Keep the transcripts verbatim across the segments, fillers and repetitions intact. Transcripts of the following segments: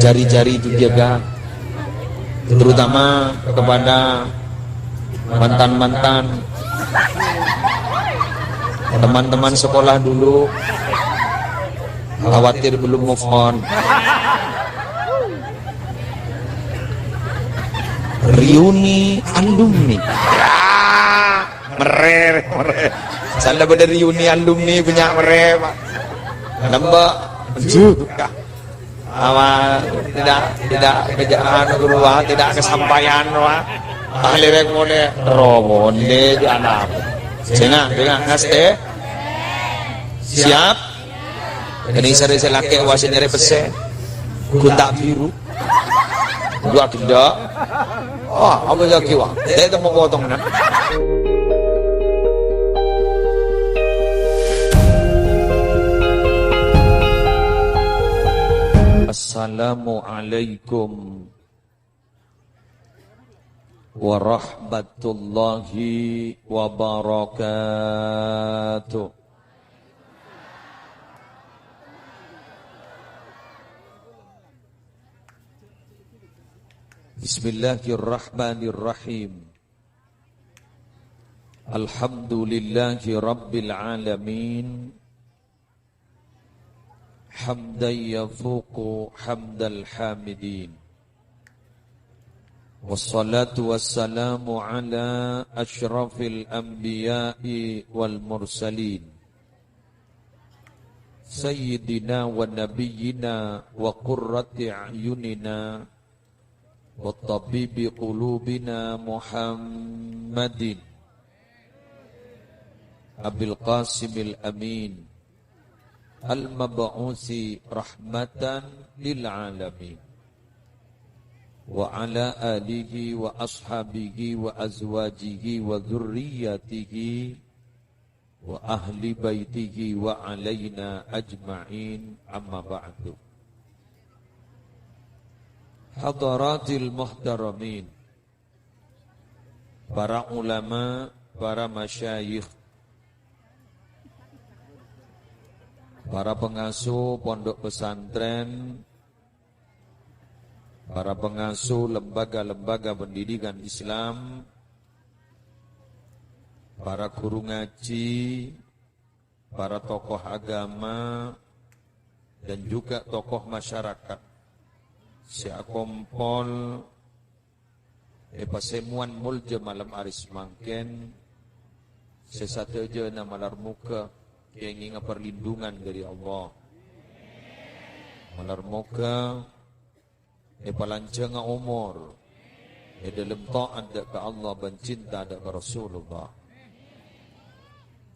Jari-jari itu jaga, terutama kepada mantan-mantan, teman-teman sekolah dulu, khawatir belum move on. Reuni alumni. Ya, mere, mere. Sala bâdâ reuni alumni bânnya' mere, Pak. Nembâ'. Aduh, kah. Apa tidak, tidak kejaan keluar, tidak kesampaian, Pak. Ahli rek mone, ro mone di anak. Sènga', sènga', ngastè. Siap? Kènè' sèrè sè lakè' wa sè nyarè pèssè. Gunta' biru. Dua gendhâ'. Oh, apa lagi, wa? Dek temu potong, nah. Assalamualaikum warahmatullahi wabarakatuh. Bismillahirrahmanirrahim. Alhamdulillahi rabbil alamin. Hamdan yafuqu hamdal hamidin. Wassalatu wassalamu ala asyrafil anbiya'i wal mursalin. Sayyidina wa nabiyyina wa qurrati a'yunina wa tabibi qulubina Muhammadin Abil Qasimil Amin al-mab'usi rahmatan lil alamin, wa ala alihi wa ashabihi wa azwajihi wa dzurriyyatihi wa ahli baitihi wa alaina ajma'in, amma ba'du. Hadaratil muhtaramin, para ulama, para masyayikh, para pengasuh pondok pesantren, para pengasuh lembaga-lembaga pendidikan Islam, para guru ngaji, para tokoh agama, dan juga tokoh masyarakat sè akompol è pasemowan molja malem arè samangkèn, sè sadhâjâna malar moghâ kèngènga perlindungan dhâri Allah. Malar moghâ èpalanjhânga omor è dhâlem ta'at dhâ' ka Allah bân cinta dhâ' ka Rasulullah.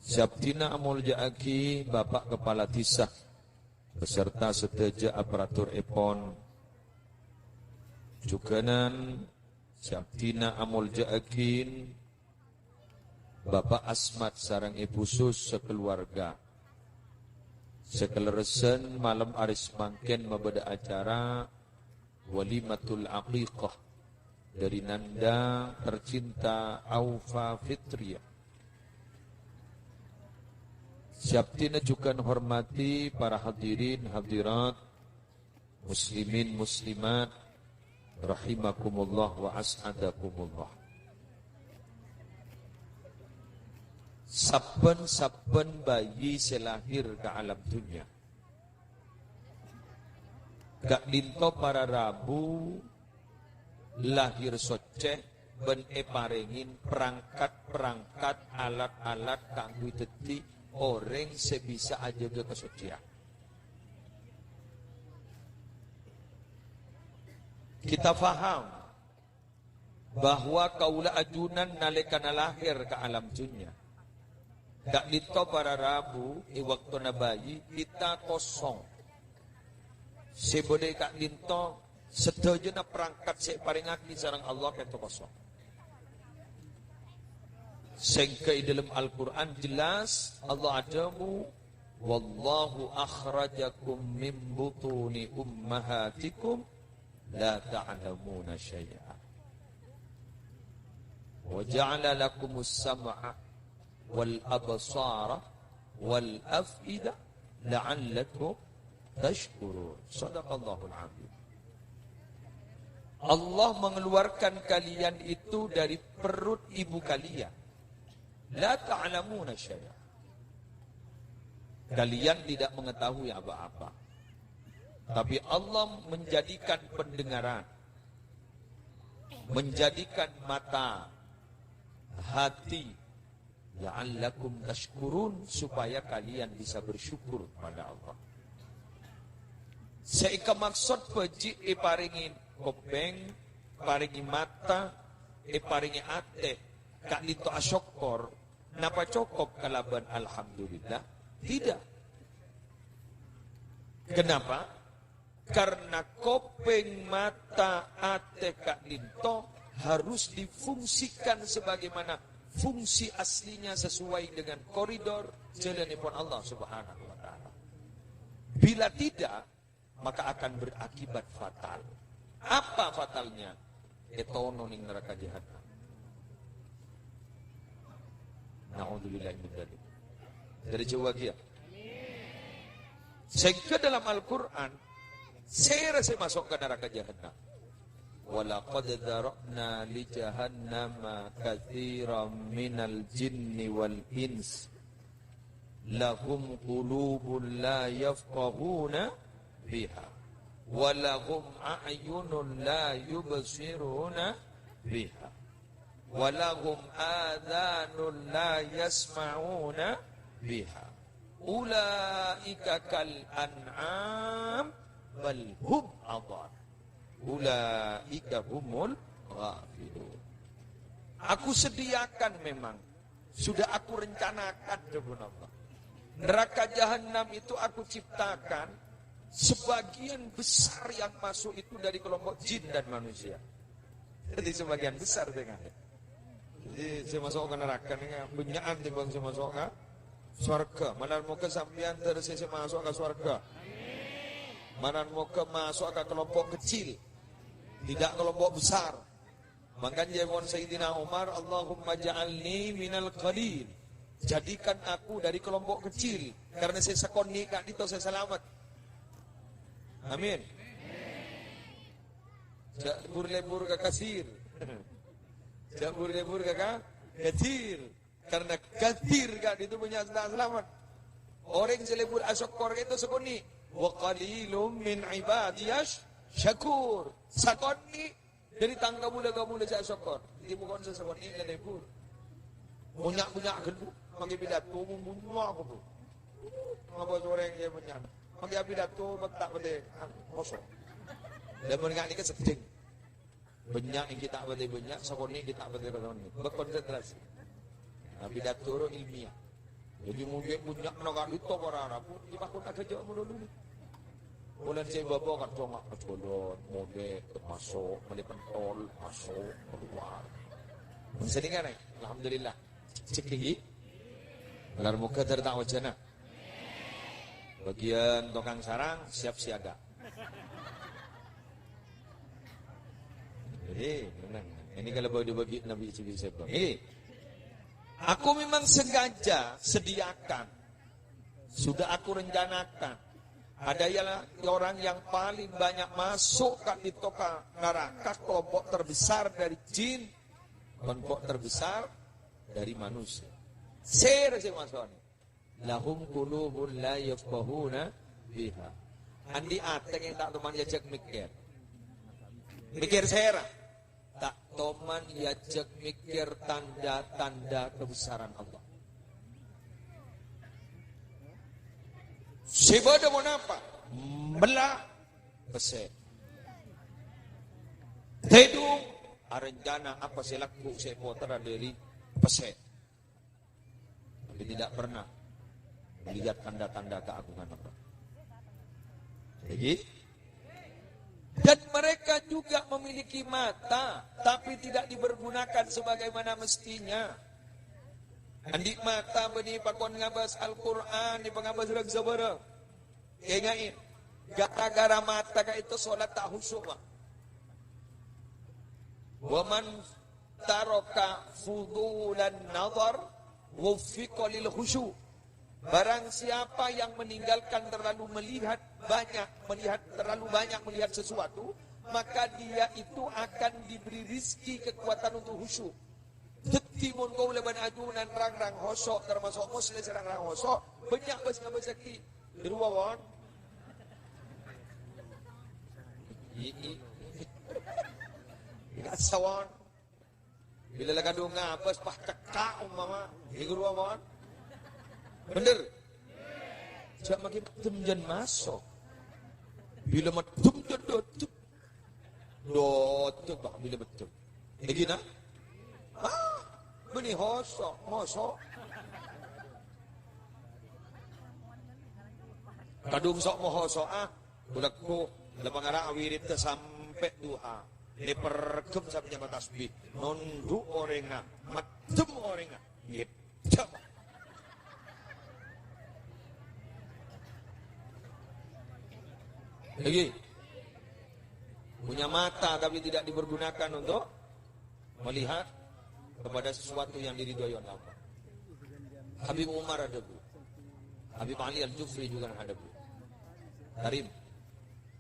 Sè abdhina amolja'aghi Bapak Kepala Dhisa beserta sadhâjâ aparaturèpon. Jhughânan sè abdhina amolja'aghi Bapak Asmat sareng Èbhu Sus sakaluwarga. Sakalerressan malem arè samangkèn mabâdâ acara Walimatul Aqiqah dhâri Nanda tercinta Aufa Fitriah. Sè abdhina jhughân hormadhi para hadirin hadirat, muslimin muslimat, rahimakumullah wa as'adakumullah. Sabbhân-sabbhân bayi sè lahir ka alam dhunnya, ka'dinto para rabu lahir soccè bân èparèngè perangkat-perangkat, alat-alat kaangghuy dhâddhi orèng sè bisa ajâgâ kasoccèyan. Kita faham bahwa kaulâ ajunan nalèkana lahir ka alam dhunnya, ka'dinto para rabu è bâktona bayi kita kosong. Sè bâdâ è ka'dinto sadhâjâna perangkat sè èparèngaghi sareng Allah ka'dinto kosong. Sèngghâ è dhâlem Al-Qur'an jelas Allah adhâbu, "Wallahu akhrajakum min butuni ummahatikum la ta'lamuna syai'a. Wa ja'ala lakumus sam'a wal absara wal af'ida la'allakum tashkurun." Shadaqallahul azim. Allah mengeluarkan kalian itu dari perut ibu kalian. La ta'lamuna syai'a. Kalian tidak mengetahui apa-apa. Tapi Allah menjadikan pendengaran, menjadikan mata, hati, la'allakum tashkurun, supaya kalian bisa bersyukur kepada Allah. Sè èkamaksod bhâji' èparèngè kopèng, parèngè mata, èparèngè atè, ka'dinto asokkor, napa cokop kalabân alhamdulillah? Tidak. Kenapa? Karena kopèng, mata, atè ka'dinto harus difungsikan sebagaimana fungsi aslinya sesuai dengan koridor jhâlânèpon Allah Subhanahu wa Ta'ala. Bila tidak, maka akan berakibat fatal. Apa fatalnya? Ètono neng naraka jahannam. Na'udzubillah min dzalik. Dâri jhâu, ya. Sehingga dalam Al-Quran, sèra sè maso' ka naraka jahannam. Walaqad dzara'na li jahannama katsiran minal jinni wal ins. Lahum qulubun la yafqahuna biha. Walahum a'yunun la yubsiruna biha. Walahum adhanun la yasma'una biha. Ulaika kal an'am bal hum adhal. Ulaika humul ghafilun. Aku sediakan memang, sudah aku rencanakan, dâbuna Allah. Neraka jahannam itu aku ciptakan, sebagian besar yang masuk itu dari kelompok jin dan manusia. Jadi sebagian besar dengan. Jadi sè maso' ka naraka nèka bânnya'an tèmbhâng sè maso' ka swarga. Malar moghâ sampèyan terros sè maso' ka swarga. Malar moghâ maso' ka kelompok kecil, tidak kelompok besar. Mangkana ca'èpon Sayyidina Umar, "Allahumma ja'alni minal qalil." Jadikan aku dari kelompok kecil, karena sè sakonè' ka'dinto sè salamet. Amin. Jhâ' lebur-lebur ka kasir. Jhâ' lebur-lebur ka, ka kasir. Karena kasir ka'dinto bânnya' sè ta' salamet. Orèng sè lebur asokkor itu sakonè'. "Wa qalilum min ibadiyasy syakur." Sakonè' dâri tang kabulâ-kabulâ sè asokkor. Jadi bukan sè sakonè' lebur. Bânnya'-bânnya' ghâllu. Mangkè pidato bânnya' ghâllu. Ngapa orèng sè bânnya'? Mangkè pidato ta' patè, ah, kosong. Lah mon ka'dinto sè seddhing. Bânnya' ènggi ta' patè bânnya', sakonè' ènggi ta' patè sakonè'. Berkonsentrasi. Nah, pidato ro ilmiah. Jadi mon bânnya' mènangka itu para Arab, dipakon aghâjâ' mono dulu. Bulan sè bâbâ kadhâng ajhâlân, molè, maso', mellè pentol, maso', keluar. Sèdingana, alhamdulillah. Cek ènggi. Malar moghâ dâr ta' ojhâna. Bagian tokang sarang siap siaga. Jadi, menang. Ini kalau bagi-bagi Nabi Jibril saya bilang, "Ini, aku memang sengaja sediakan, sudah aku rencanakan. Ada ialah orang yang paling banyak masuk ka'dinto ka neraka, kelompok terbesar dari jin, kelompok terbesar dari manusia." Sèra sè maso'na. "Lahum qulubun la yafqahuna biha." Andi' atè sè ta' toman èajhâk mèkkèr. Mèkkèr sèra? Ta' toman èajhâk mèkkèr tanda-tanda kebesaran Allah. Sè bâdâ ponapa? Mella' pèssè. Tèdung, arencana apa sè lagghu' sè èpotera dâri pèssè. Tapi tidak pernah melihat tanda-tanda keagungan Allah. Jadi, dan mereka juga memiliki mata, tapi tidak dipergunakan sebagaimana mestinya. Andi' mata bânnè pakon ngabâs Al-Qur'an, èpangabâs rèng sabârâng. Ènga'è, gara-gara mata ka'dinto salat ta' khusyuk, Pak. "Wa man taraka fudhulan nadhar wuffiqa lil khusyu'." Barang siapa yang meninggalkan terlalu melihat banyak, melihat, terlalu banyak melihat sesuatu, maka dia itu akan diberi rizki kekuatan untuk khusyuk. Dhâddhi, mon kaulâ bân ajunan rang-rang khusyu', termasuk Muslim sè rang-rang khusyu', bânnya' bâs-ngabâssaghi. Ghâruwa, won. Iyâ, iyâ. Iyâ, sawon. Bilâ la kadhung ngabâs, pas cekka' umpama. Iyâ, ghâruwa, won. Bhender? Jhâ' maghi meddem jân maso'. Bilâ meddem jân dodop. Dodop, Pak, bilâ meddem. Èngghi, na? Ah, bânnè khusyu', khusyu'. Kadhung so' mo khusyu', ah. Bulâ ghu, la pangara awiridhâ sampè' duha. Nèperghem sabbhân nyama tasbih. Nondhu' orèngnga, meddem orèngnga. Yep. Coba. Lagi. Punya mata tapi tidak dipergunakan untuk melihat kepada sesuatu yang diridhoi oleh Allah. Habib Umar adhâbu. Habib Ali Al-Jufri juga adhâbu. Karim.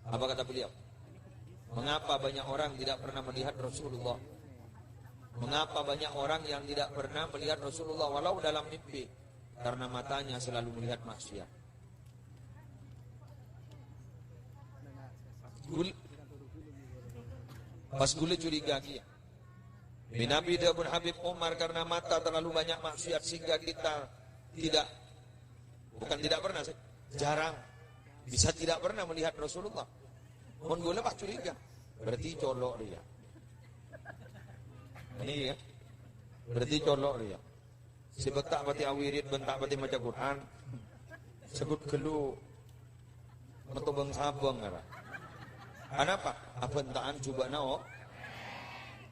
Apa kata beliau? Mengapa banyak orang tidak pernah melihat Rasulullah? Mengapa banyak orang yang tidak pernah melihat Rasulullah walau dalam mimpi? Karena matanya selalu melihat maksiat. Ghul-, pas ghulâ curiga kèya. Mènabi dhâbuna Habib Umar, karena mata terlalu banyak maksiat sehingga kita tidak, bukan tidak pernah sih, jarang, bisa tidak pernah melihat Rasulullah. Mon ghulâ pas curiga, berarti colo' rèya. Ini ya, berarti colo' rèya. Sè bâ' ta' patè awirid bân ta' patè maca Qur'an, segghut ghâllu meto bâng-sabâng, ngara. Anapa? Abhânta'an jhubâ'na, oh.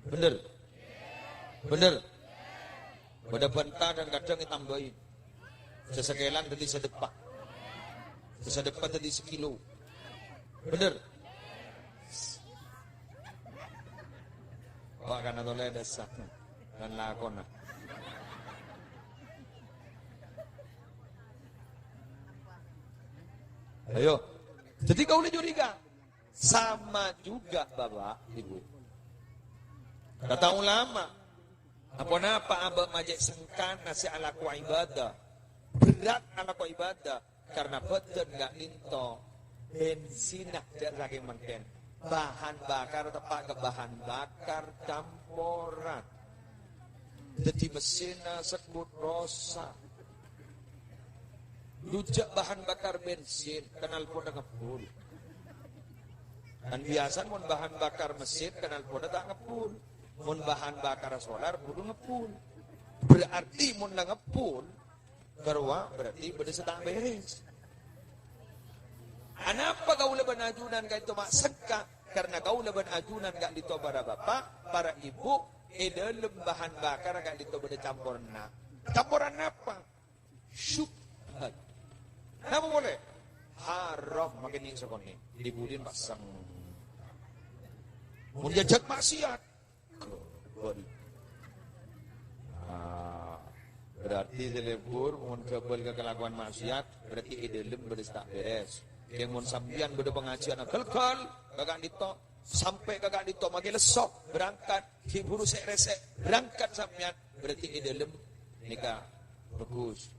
Bhender? Bhender? Bâdâ bhânta dan kadhâng ètambâi. Sè sakèlan dhâddhi sadeppa. Sè sadeppa dhâddhi sakilo. Bhender? Wa' kana tolè dâssa. Kan lakona. Ayo. Dhâddhi kaulâ curiga. Sama juga, Bapak, Ibu. Kata ulama, apa-napa abâ' ma' cè' sengkana sè alako ibadah, berat alako ibadah, karena bâdân ka'dinto bensinna jhâ' sakèng mangkèn. Bahan bakar teppa' ka bahan bakar camporan. Dhâddhi mesinna segghut rosak. Dhu jhâ' bahan bakar bensin, knalpotna ngebbhul. Kan biyasa mon bahan bakar mesin, knalpotna ta' ngebbhul. Mon bahan bakar solar, bhuru ngebbhul. Berarti mon la ngebbhul, ghâruwa berarti bâdâ sè ta' bhèrès. Anapa kaulâ bân ajunan ka'dinto ma' sengka? Karena kaulâ bân ajunan ka'dinto para bapa', para ibu, è dâlem bahan bakar ka'dinto bâdâ camporanna. Camporan napa? Syubhat. Napa polè? Haram, makè nè' sakonè'. Di budin pasang. Mon èajhâk maksiat. Ghâbâl. Ah, berarti sè lebur, mon ghâbâl ka kalakowan maksiat, berarti è dâlem bâdâ sè ta' bhèrès. Kèng mon sampèyan bâdâ pangajiân ghâl-ghâl, ka ka'dinto, sampè' ka ka'dinto, makè lesso, berangkat, ghi' bhuru sè' rèsè', berangkat sampèyan, berarti è dâlem nèka bhâghus.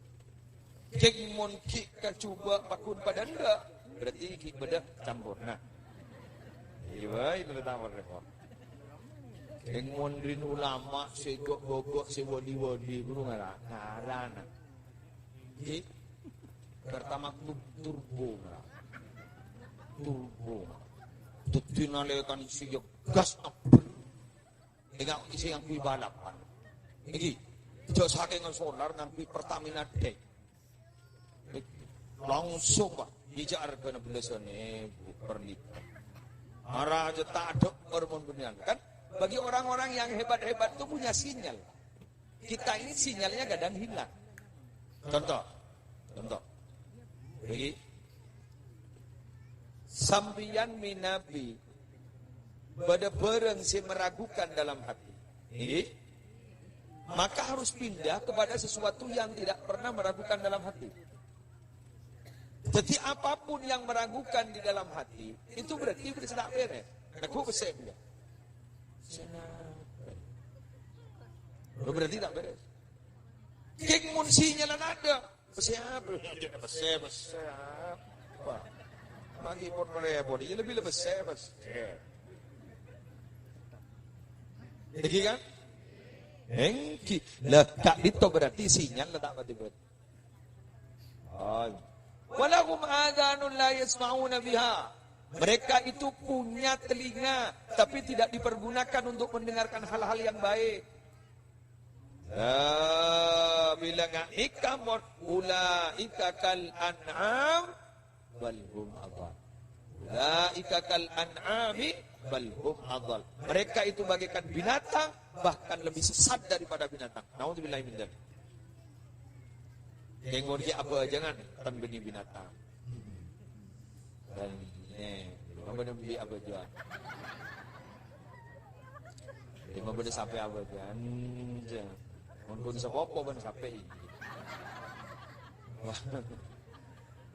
Kèng mon ghi' kajhubâ' pagghun padâ endâ', berarti ghi' bâdâ camporna. Iyâ bhâi, itu tamor repot. Kèng mon rèn ulama sè gok-gogok sè wali-wali ghuru ngara-, ngarana. Ghi', Pertamax tur-, turbo ngara. Turbo. Dhâddhi nalèkan sè gas abber. Ènga' sè ngangghuy balapan. Nèkè, jhâ' sakènga solar ngangghuy Pertamina Dex. Langsung, Pak, ngèjhâk arghâna bellâsan èbu per liter. Mara jhâ' ta' dâ' mon bânnèyan. Kan bagi orang-orang yang hebat-hebat itu punya sinyal. Kita ini sinyalnya kadang hilang. Contoh. Contoh. Jadi, sampèyan mènabi bâdâ bârâng sè meragukan dalam hati. Ngghi? Maka harus pindah kepada sesuatu yang tidak pernah meragukan dalam hati. Jadi, apapun yang meragukan di dalam hati, itu berarti bâdâ sè ta' bhèrès. Lagu pèssè, ya. Lo, berarti ta' bherrâs. Kèng mon sinyallan adâ'. Pèssè apa? Pèssè, pèssè apa? Lagi pot merepot. Iya, lebih le pèssè, pèssè. Lagi kan? Èngghi. Lah, ka'dinto berarti sinyal la ta' pati bâdâ. Oh. "Walahum adhanun la yasma'una biha." Mereka itu punya telinga, tapi tidak dipergunakan untuk mendengarkan hal-hal yang baik. La, bilâ nga' nèka mon, "Ulaika kal an'am bal hum adhal." "Ulaika kal an'ami bal hum adhal." Mereka itu bagaikan binatang, bahkan lebih sesat daripada binatang. Naudzubillahi min dzalik. Kèng mon ghi' abhâjângan, tan bânnè binatang. Bânnè, apa nembi abhâjâng? Dimma bâdâ sapè abhâjâng. Mon ghun sapopo bân sapè ini. Wah.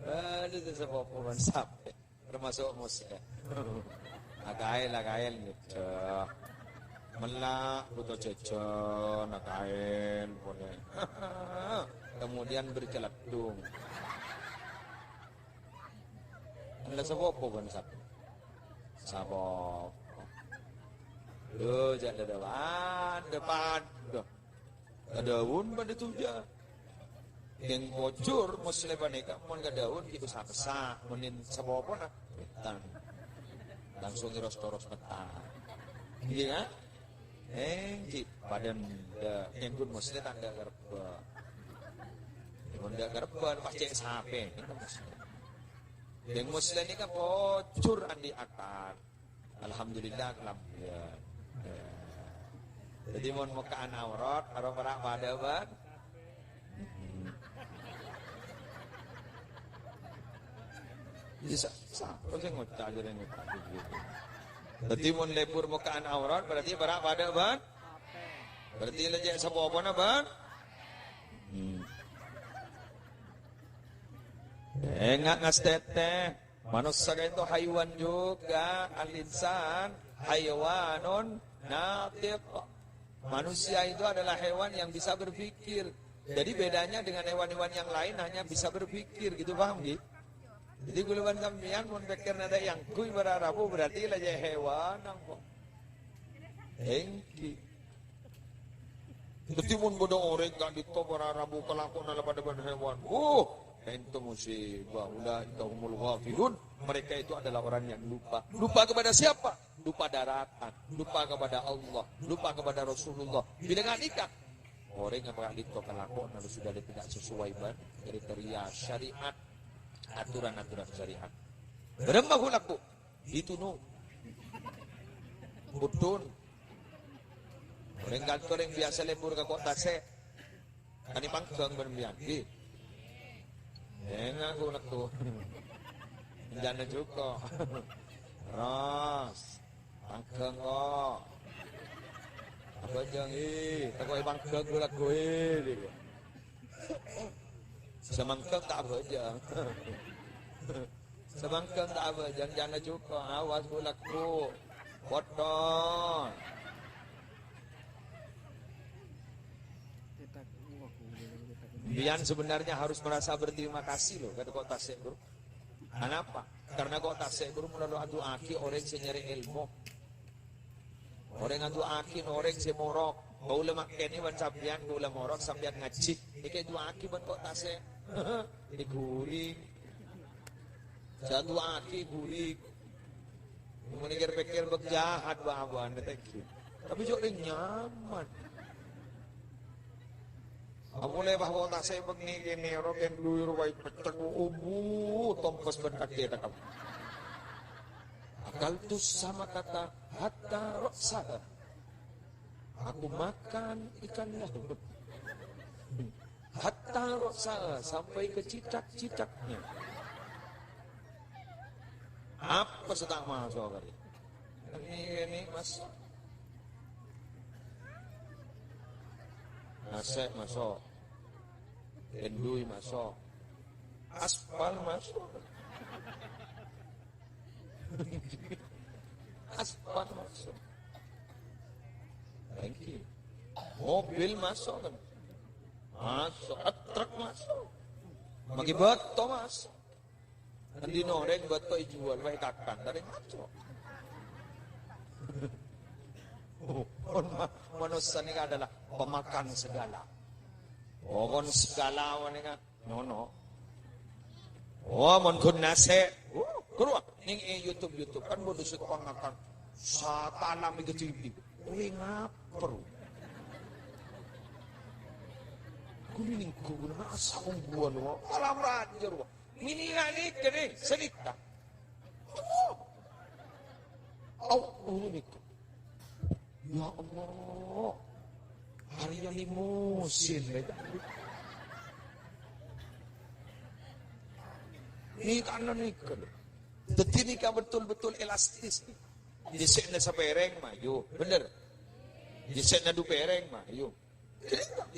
Bâdâ sapopo bân sapè. Termasuk Musa. Akaèl, akaèl, gitu. Mella' buto jajan, akaèl, polè. Kemudian berkeledung. Ella sapopo bân sapè? Sapopo. Lo, jhâ' dâdâ padâ, padâ. Kadhâwun padâ toja. Kèng pojhur Musleh panèka mon kadhâwun ghi' usa pèssa', mon sapopona, bhunten. Langsung èros-toros metta. Ngghi, ya? Èngghi, padâ endâ'. Kèng ghun Musleh ta' endâ' karebbhâ. Mon endâ' karebbhâ, pas cè' sapè. Kèng Musleh nèka pojhur andi' akal. Alhamdulillah, kalambhiyân. Dhâddhi, mon mokka'an aurat, aro para' padâ bân? Bisa, sapa sè ngoca' jârèya ngoca' gitu. Dhâddhi, mon lebur mokka'an aurat, berarti para' padâ bân? Berarti la cè' sapopona bân? Hmm. Enga' ngastètè. Manossa ka'dinto haiwan juga, al-insan haiwanun natiq. Manusia itu adalah hewan yang bisa berpikir. Jadi bedanya dengan hewan-hewan yang lain hanya bisa berpikir, gitu, paham, Ki? Jadi kaulâ bân sampèyan mon pèkkèrra ta' èangghuy para' rabu, berarti la cè' hewan, apa? Èngghi. Dhâddhi, mon bâdâ orèng ka'dinto para' rabu kalakowanna la padâ bân hewan, wuh, ka'dinto musibah. Ulaika humul ghafilun. Mereka itu adalah orang yang lupa. Lupa kepada siapa? Lupa daratan. Lupa kepada Allah. Lupa kepada Rasulullah. Bilâ ghânèka, orèng ka'dinto kalakowanna sudah tidak sesuai bân kriteria syariat, aturan-aturan syariat. Bârâmma ghulâ, Bu? Itu, no. Budun. Orèng kantor yang biasa lebur ka Kota Tasè'. Kan èpangghâng bân sampèyan, ghi? Enga' aku nekto. Jhâ' jhuko'. Ros. Pangghâng, ko'. Abhâjâng, ih. Tako' èpangghâng ghulâ, ghi. Sè mangghâng ta' abhâjâng. Sè mangghâng ta' abhâjâng, jhâ' jhuko', awas ghulâ, ghi. Potong. Sampèyan sebenarnya harus merasa berterima kasih, loh, ka Kota Tasè', Bro. Kenapa? Karena Kota Tasè', Bro, molaè adu'aaghi orèng sè nyarè èlmo. Orèng adu'aaghi orèng sè morok. Kaulâ mangkèn bân sampèyan, kaulâ morok, sampèyan ngajhi. Èkè du'aaghi bân Kota Tasè'. Èghuring. Jhâ' du'aaghi ghuring. Mon èkèr-pèkkèr bâk jahat bân-abâna tèngghi. Tapè jhâ' rèng nyaman. Apa lè bâ Kota Tasè' bâk nèkènè ro kèn dhu ro wai peccèng obu tompes bân kakè takap. Akaltus samakata hatta ra'saha. Aku makan ikan laut. Hatta ra'saha, sampai ke cicak-cicaknya. Apa sè ta' maso' kali? Ini, ini maso'. Nasè' maso'. Endui maso'. Aspal maso'. Aspan maso'. Thank you. Mobil maso', kan? Maso', truk maso'. Maghi bâto maso'. Endi orèng bâto èjhuwâl, wah, èkakan, tarè ngaco. Pon ma-, manossa nèka adalah pemakan segala. Pokon segala nèka nyono. Oh, mon ghun nasè'. Oh, karo nèng è YouTube, YouTube kan bâdâ sè ngakan. Satalam è Kediri. Oleh ngapèr. Ghun nèng ghun asa ongguwan, wah. Alam raja, wah. Minilah ni kene cerita. Oh. Oh, oh, ini. Ya Allah. Hari yang limusin, ya. Ini tanah ni kan. Jadi ni kan betul-betul elastis. Di sini sepereng mah, yo, bener. Di sini du pereng mah, yo.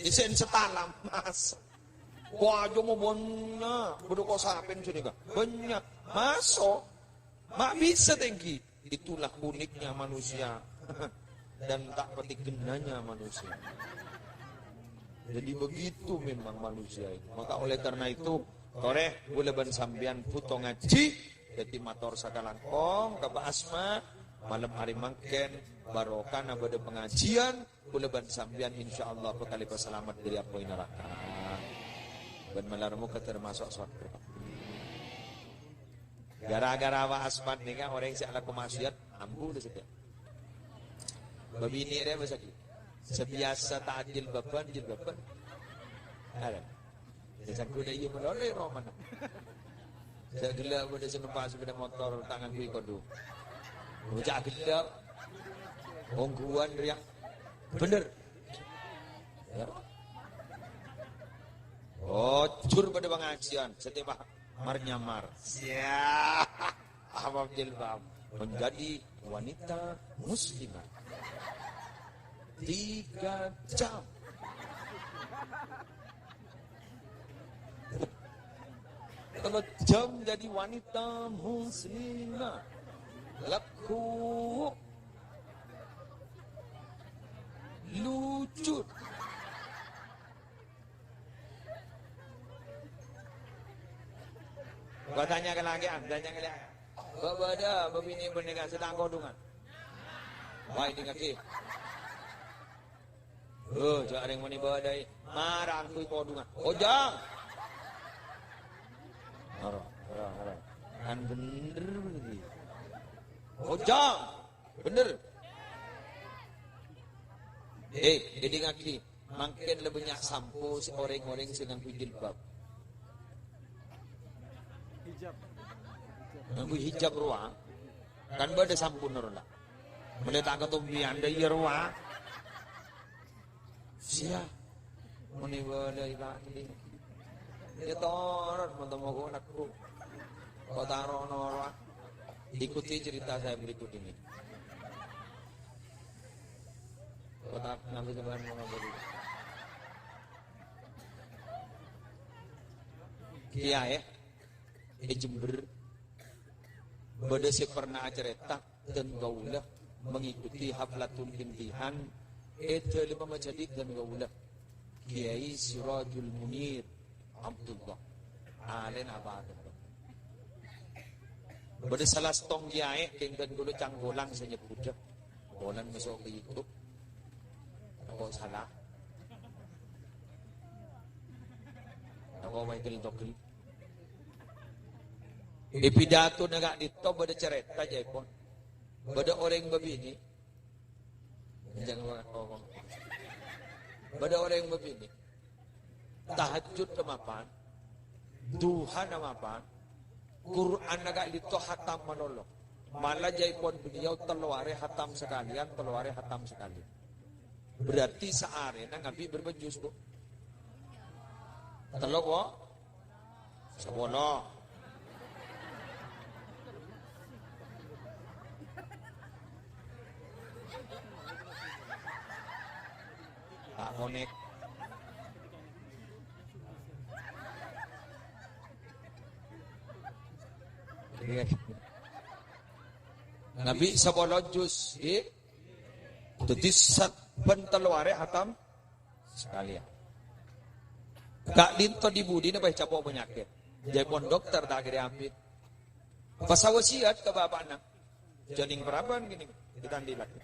Isen satalam, Mas. Wah, aja mau banyak. Bâdâ kok sapen sini, Kak. Banyak. Maso'. Ma' bisa tèngghi. Itulah uniknya manusia. Dan tak pati gennanya manusia. Jadi begitu memang manusia itu. Maka oleh karena itu, torè, kaulâ bân sampèyan bhuto ngajhi. Jadi mator sakalangkong ka Pak Asma. Malem hari mangkèn, barokahna bâdâ pengajian. Kaulâ bân sampèyan insyaallah bhâkal èpasalamet dâri apoy naraka. Bân malar moghâ tamaso' sowarghâ. Gara-gara Wa Asman nèka orèng sè alako maksiat, ambu dâ' sabbhân. Bâbinè' rèya bâsa ghi. Sabiyasa ta' jilbaban, jilbaban. Arè. Sè sangghu dâ' iyâ malolo romana. Sè ghellâ' bâdâ sè nompa' sepeda motor ta' ngangghuy kodhung. Bocah ghellâ'. Ongghuwân rèya. Bener. Ya. Oh, jur bâdâ pangajiân. Setiap mar-nyamar. Siap. Apa jilbab? Menjadi wanita muslimah. Tiga jam. Tiga jam jadi wanita muslimah. Laku. Lucu. Gua tanya ke laki, ah, tanya ke laki. Bâ-, bâdâ bâbinè' panèka sè ta' kodhungan. Wah, ini kaki. Oh, jhâ' rèng mènè bâdâ, marangkui kodhungan. Ojang. Ora, ora, ora. Kan bener berarti. Ojang. Bener. Eh, èdingngaghi. Mangkèn la bânnya' sampo sè orèng-orèng sè ngangghuy jilbab. Hijab. Ngangghuy hijab rowa. Kan bâdâ sampona rowa. Mèlè ta' katombiyan dâ' iyâ rowa. Sia. Mènè bâdâ ila ini. Ya torot, mon tamo ko' laku. Kok ta' ro-noro. Ikuti cerita saya berikut ini. Kota Nabi Tuhan mau ngabali. Kiai è Jember bâdâ sè pernah acarèta dân kaulâ mengikuti haflatul imtihan è dâlemma majâdi dân kaulâ Kiai Sirajul Munir Abdullah. Alèna apa? Bâdâ sala sèttong kiai kèng dân kaulâ Cangkolang sè nyebbhudhâ. Polana maso' ka YouTube. Tako' sala. Tako' maèkel togel. È pidatona ka'dinto bâdâ carèta, ca'èpon. Bâdâ orèng bâbinè'. Jangan ngomong. Bâdâ orèng bâbinè'. Tahajjud mapan, duhana mapan, Qur'anna ka'dinto hatam malolo. Mala jhâ'èpon beliau tello arè hatam sakalèyan, tello arè hatam sakalèyan. Berarti saarèna ngabi' bârâmpa juz, Bu? Tello, Bu? Sapolo. Tak konek. Nabi sapolo juz, ghi. Dhâddhi sabbhân tello arè hatam sakalèyan. Ka'dinto di budina bhâi capo' panyakèt. Jhâ' pon dokter ta' kèra abit. Pas awasiyat ka bapa'na. Jhâning paraban kènè, ètandhi lakè.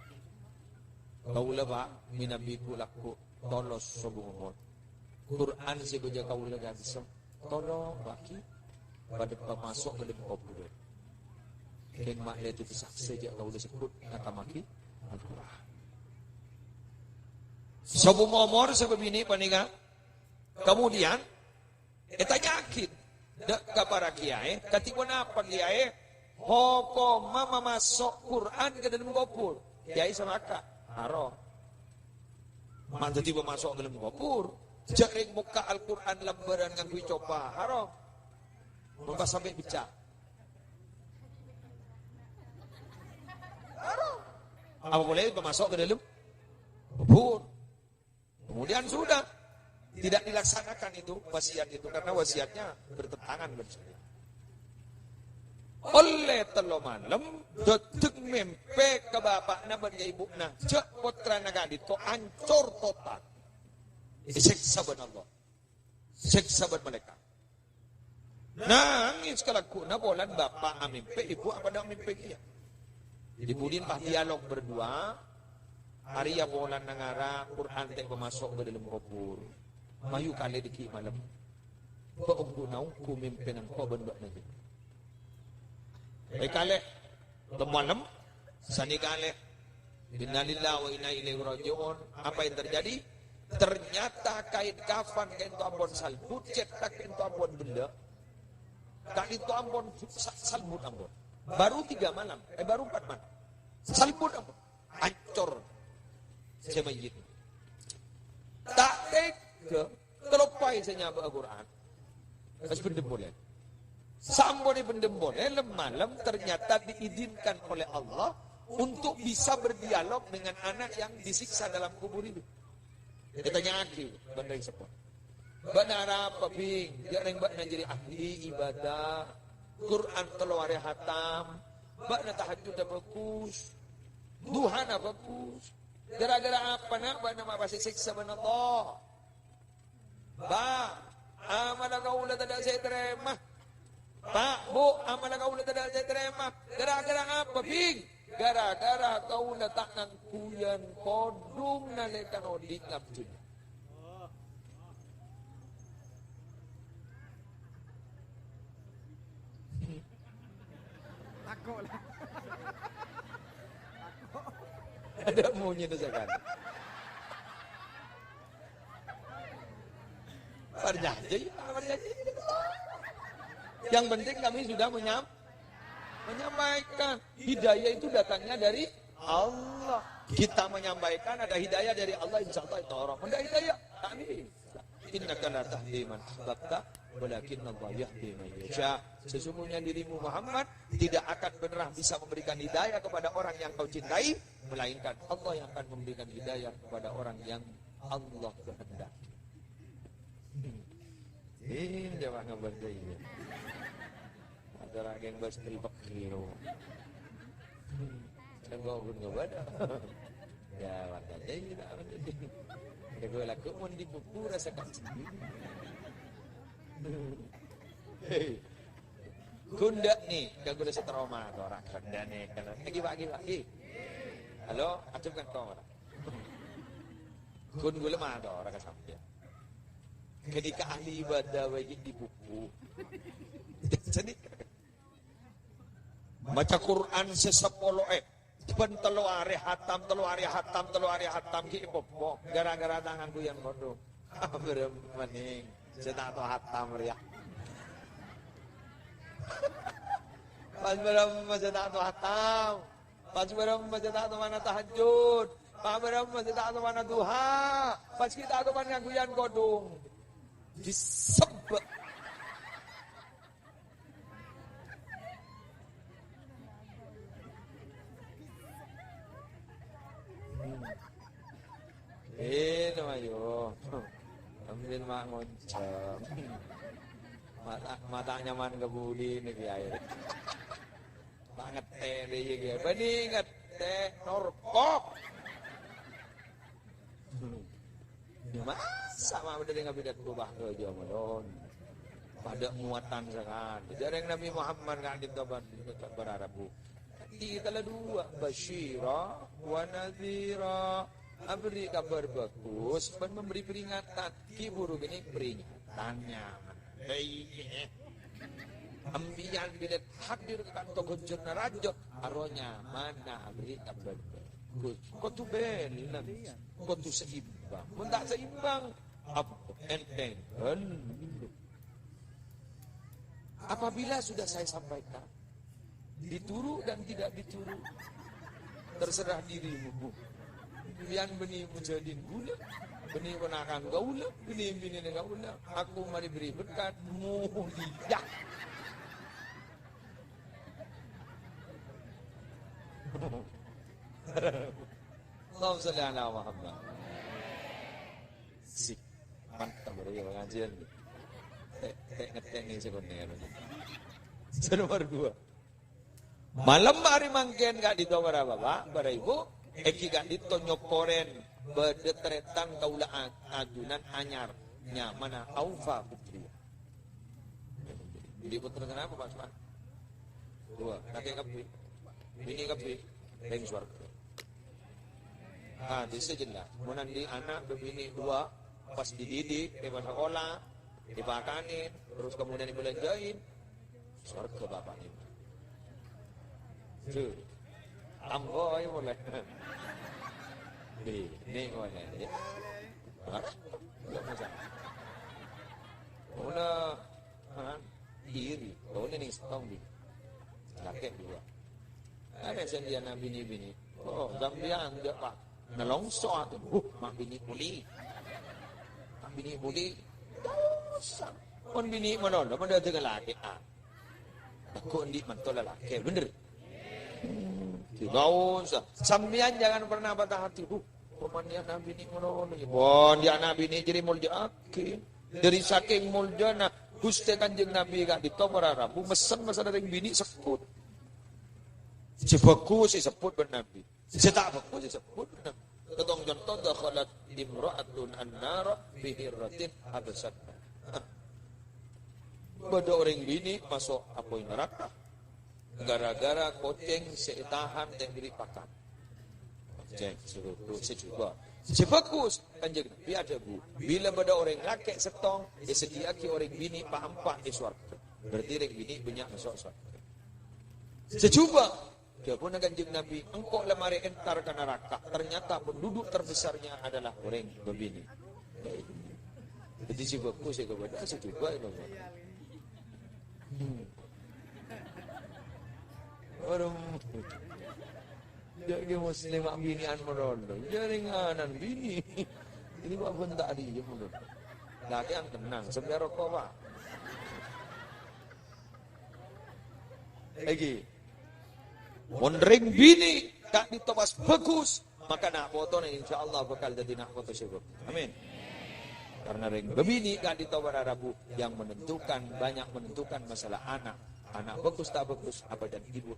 Kaulâ, Pa', mènabi ghu-lagghu' tolos sobung omor. Qur'an sè bâjâ kaulâ ka'dissa', tolong, Pa', ghi, padâ pamaso' ka dâlem kobhurân. Kèng ma' lè dhâddhi saksè jhâ' kaulâ sèbhut ngatamaghi Al-Qur'an. Sobung omor sè bâbinè' panèka. Kemudian, ètanya'aghi dâ' ka para kiyaè, "Kadhi ponapa, Kiyaè, hokomma mamaso' Qur'an ka dâlem kobhur?" Kiyaè samaka, "Haram." Ma' dhâddhi pamaso' ka dâlem kobhur? Jhâ' rèng mokka' Al-Qur'an lambârân ngangghuy copa, haram. Mon pas sampè' bâca, haram. Apa polè pamaso' ka dâlem kobhur? Kemudian sudah. Tidak dilaksanakan itu, wasiat itu, karena wasiatnya bertentangan dengan syariat. Ollè tello malem, dhâddheng mèmpè ka bapa'na bân ka ibu'na, jhâ' pottrana ka'dinto ancor total. Èsèksa bân Allah. Sèksa bân malaèkat. Nangès kalagghu'na polana bapa' amèmpè, ibu apadâ amèmpè kèya. Di budina pas dialog berdua, arèya polana ngara Qur'an ta' pamaso' ka dâlem kobhur. Mayu kalè dhâggi' malem. Bâ' ongghu naongghu mèmpèna engko' bân bâ'na jârèya. Èkalè, temmo malem, sanèka kalè. Innalillahi wa inna ilaihi raji'un. Apa yang terjadi? Ternyata kain kafan ka'dinto ampon salbut, cètak ka'dinto ampon bellâ'. Ka'dinto ampon sa-, salbut ampon. Baru tiga malam, eh, baru empat malam. Salbut ampon. Ancor. Sè mayyit. Ta' tegghâ, kaloppaè sè nyabâ'â Qur'an. Pas bhendhem polè. Sampon èbhendhem polè, lem-malem ternyata diizinkan oleh Allah untuk bisa berdialog dengan anak yang disiksa dalam kubur itu. Ètanya'aghi bân rèng seppona. "Bâ'na arapa, Bhing? Jhâ' rèng bâ'na jârèya ahli ibadah. Qur'an tello arè hatam. Bâ'na tahajjudda bhâghus. Duhana bhâghus. Gara-gara apa, na', bâ'na ma' pas èsèksa bân Allah?" "Pa', amalla kaulâ tadâ' sè ètarèma. Pa', Bu, amalla kaulâ tadâ' sè ètarèma. Gara-gara apa, Bhing?" "Gara-gara kaulâ ta' ngangghuyan kodhung nalèkana odi' ngabdhina." Tako' la. Tako'. Ada monyèna sakalè. Parcajâ, ya, parcajâ. Yang penting kami sudah menyam-, menyampaikan. Hidayah itu datangnya dari Allah. Kita menyampaikan ada hidayah dari Allah, insya Allah itu orang. Bânnè hidayah, kami. "Innaka la tahdi man ahbabta, walakinnallaha yahdi man yasha." Sesungguhnya dirimu, Muhammad, tidak akan pernah bisa memberikan hidayah kepada orang yang kau cintai, melainkan Allah yang akan memberikan hidayah kepada orang yang Allah kehendaki. Ini coba ngabar saya. Ada lagi yang bahas tripek gitu. Sedang gua pun nggak ada. Ya, warga aja ini tak ada. Ya, gue laku mau di buku rasa kasih. Hei. Ghu endâ' nè, ka ghulâ sè trauma, to, ora ghu endâ' nè, kan. Lagi, Pak, lagi, Pak, lagi. Halo, ajâb kan, to, ora? Ghun ghulâ ma', to, ora ka sampèyan. Ghânèka ahli ibadah bhâi ghi' di buku. Jadi, maca Qur'an sè sapolo è. Bân tello arè hatam, tello arè hatam, tello arè hatam ghi' popo. Gara-gara ta' ngangghuyan kodhung. Bârâmma nèng sè ta' tao hatam rèya. Pas bârâmma sè ta' tao hatam. Pas bârâmma sè ta' tao mana tahajjud. Pas bârâmma sè ta' tao mana duha. Pas ghi' ta' tao mana ngangghuyan kodhung. Disebbâ'. Eh, nama yo. Sambil ma' ngoncang. Mata, mata nyaman ka budi niki ae. Banget. Ngètè' rèya, bânnè ngètè' norko. Ya, masa ma' bâdâ rèng abidât bâbâ kajâ malon. Padâ muatan sakalè. Jhâ' rèng Nabi Muhammad ka'dinto bân, bân Arabu. Kita la dua, basyira wa nadhira. Abri kabhâr bhâghus bân memberi peringatan. Ghi' bhuru kènè' peringatannya. Hei. Ambiya'an bilâ hadir ka ka'dinto ghânjhâr narajâ, arowa nyamana abri kabhâr bhâghus. Kodhu balance, kodhu seimbang. Mon ta' seimbang, apa? Enteng. Apabila sudah saya sampaikan, dituru dan tidak dituru, terserah dirimu. Yan bânnè mujâdin ghulâ, bânnè ponakan kaulâ, bânnè binèna kaulâ. Aku marè bâri' berkat, mulia. Allahumma shalli ala Muhammad. Sik, mantap, bro, ya, pengajian. Tek, tek, ngetek nih, sebenarnya. Nomor dua. Malem arè mangkèn ka'dinto para bapa', para ibu, èngghi ka'dinto nyokorèn bâdâ tarètan kaulâ a-, ajunan anyar, nyamana Aufa Putri. Jadi putra kenapa, Pak Sumar? Dua, kakek kabbhi. Bini kabbhi. Rèng swarga. Hadisnya jelas. Mon andi' ana' bâbinè dua, pas dididik, èpasakola, èpakanè, terus kemudian èbâlânjâi, swarga bapa'na. Tuh. Ambo ayo boleh. Nih, nih boleh. Ya. Hah? Enggak masalah. Mula, ha? Iri. Kau ni nih setong di. Lakè' dua. Arè sè andi' ana' binè-binè. Oh, sampèyan jhâ', Pak. Nalongso atu. Uh, ma' binè poli. Ma' binè poli. Dosa. Mon binè malolo, mon dâteng lakè', ah. Tako' andi' manto lalakè', bener? Hmm, dosa. Sampèyan jangan pernah patah hati. Uh, Pamaniyan ana' binè ngono-ngono. Bon, ya ana' binè jârèya molja'aghi. Dâri sakèng moljâna Ghustè Kanjeng Nabi ka'dinto para rabu messen masalah rèng binè sekkut. Sè bhâghus èsebbhut bân Nabi. Sè ta' bhâghus èsebbhut bân Nabi. Sèttong conto, dakhalat imra'atun an-nara bi hirratin habasatha. Bâdâ orèng binè maso' apoy naraka. Gara-gara kocèng sè ètahan ta' èberri' pakan. Kocèng, sè bhâghus, sè jhubâ'. Sè bhâghus, Kanjeng Nabi adhâbu, "Bilâ bâdâ orèng lakè' sèttong, èsadhiyâ'aghi orèng binè pa'-empa' è sowarghâ." Berarti rèng binè bânnya' maso' sowarghâ. Sè jhubâ', dhâbuna Kanjeng Nabi, "Engko' la marè entar ka naraka." Ternyata penduduk terbesarnya adalah orèng bâbinè. Dhâddhi sè bhâghus sè kabâdâ'ân sè jhubâ' è bâbâ. Hmm. Waduh. Jhâ' ghi' muslim ma' binè'an malolo. Jhâ' rèng ana'an binè. Ini kok bentak di, ya, malolo. Lakè'an tenang, sampèyan roko', Pak. Lagi. Mon rèng binè ka'dinto pas bhâghus, maka na' potona insyaallah bhâkal dhâddhi na' poto sè bhâghus. Amin. Karena rèng bâbinè ka'dinto para rabu yang menentukan, banyak menentukan masalah anak. Anak bhâghus ta' bhâghus, apa dan ibu.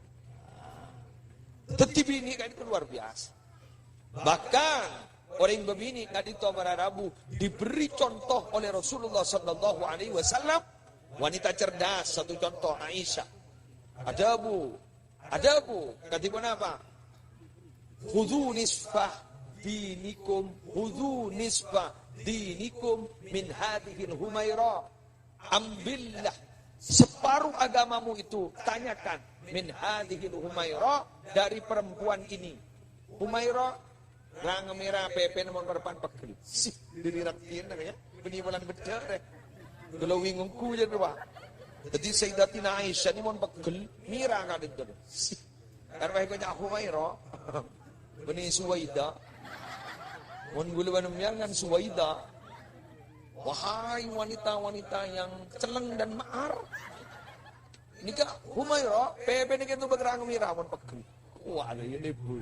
Dhâddhi binè ka'dinto luar biasa. Bahkan, orèng bâbinè ka'dinto para rabu diberi contoh oleh Rasulullah sallallahu alaihi wasallam. Wanita cerdas, satu contoh, Aisyah. Adhâbu, adhâbu, kadhi ponapa? "Khudzu nisfa dinikum, khudzu nisfa dinikum min hadhil Humaira." Ambillah separuh agamamu itu, tanyakan, "Min hadhil Humaira," dari perempuan ini. Humaira, rang mèra pèpèna mon parappa'na pegghel. Sih, diri ratin ya. Bânnè polana beddhâ' rè. Glowing ongghu jâ' rowa. Dhâddhi Sayyidatina Aisyah nè mon pegghel, mèra ka'dinto. Sih. Kan wae kok ca'na Humaira. Bânnè Suwaida. Mon ghulâ bân sampèyan kan Suwaida. Wahai wanita-wanita yang celleng dan maar. Nèka Humaira, pèpèna kènto bâk rang mèra mon pegghel. Wah, ada ini Bu.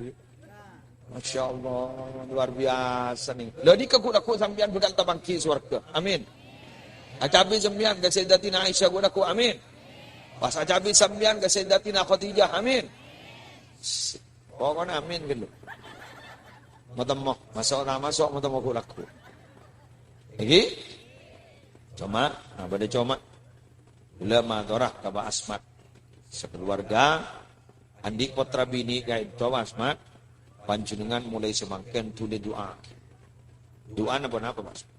Masya Allah, luar biasa nè. Lah nèka ghu'-lagghu' sampèyan bhâkal tapangghi sowarghâ. Amin. Acabè sampèyan ka Sayyidatina Aisyah ghu'-lagghu'. Amin. Pas acabè sampèyan ka Sayyidatina Khadijah. Amin. Pokokna amin ghâllu. Matemmo, maso' ta' maso' matemmo ghu' lagghu'. Iki? Coma, nah, bâdâ coma. Kaulâ matora ka Pa' Asmat. Sakaluarga, andi' pottra binè' ka'dinto, Pa' Asmat. Panjhennengngan molaè samangkèn dhuli du'a. Du'a napa-napa, Pa' Asmat.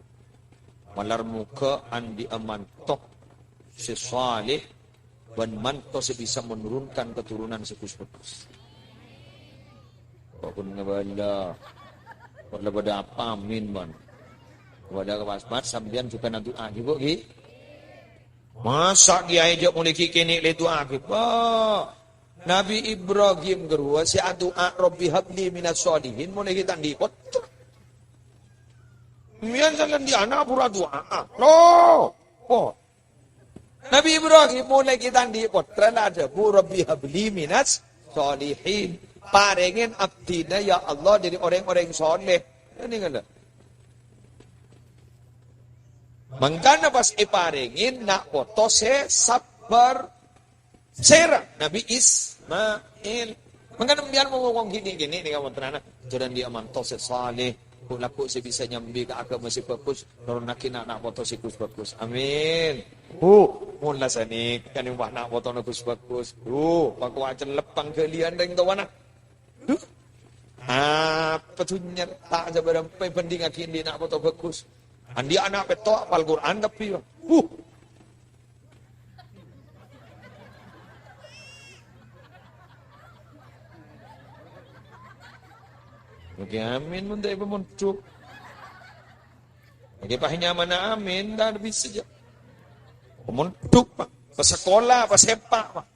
Malar moghâ andi'â manto sè saleh bân manto sè bisa menurunkan keturunan sè ghus-bhâghus. Kok pun ngabâlâ. Kok la bâdâ apa, amin, mon. Bâdâ ka Pa' Asmat, sampèyan jhughân adu'a, ghi, Bu, ghi? Masa' kèyaè jhâ' molaè ghi' kènè' la du'a, ghi, Bu? Nabi Ibrahim ghâruwa sè adu'a, "Rabbi habli minas shalihin," molaè ghi' ta' andi' pottra. Mèyan sè andi' ana' pura du'a. Loh, po. Nabi Ibrahim molaè ghi' ta' andi' pottra la adhâbu, "Rabbi habli minas shalihin." Parèngè abdhina, ya Allah, dhâri orèng-orèng saleh. Ini ngala. Mangkana pas èparèngè na' poto sè sabbhâr. Sèra Nabi Ismail. Mangkana sampèyan mon ngomong ghi' nè'-kènè' nèka, mon tenana. Jhâ' andi' manto sè saleh, ghu'-lagghu' sè bisa nyambi ka aghâma sè bhâghus, noro'aghi na'-, na' poto sè ghus-bhâghus. Amin. Bu, mon la sanèka nèng wah na' potona ghus-bhâghus. Bu, pakowa cellep pangghâliyân rèng towana. Duh. Apa dhunnya ta' sabârâmpa èbhândhingngaghi andi' na' poto bhâghus. Andi' ana' pètto' apal Qur'an kabbhi, Bu. Oke, amin, mon ta' èpamondhuk. Oke, pas nyamana amin, ta' bisa jhâ'. Pamondhuk, Pa'. Pasakola, pasepa', Pa'.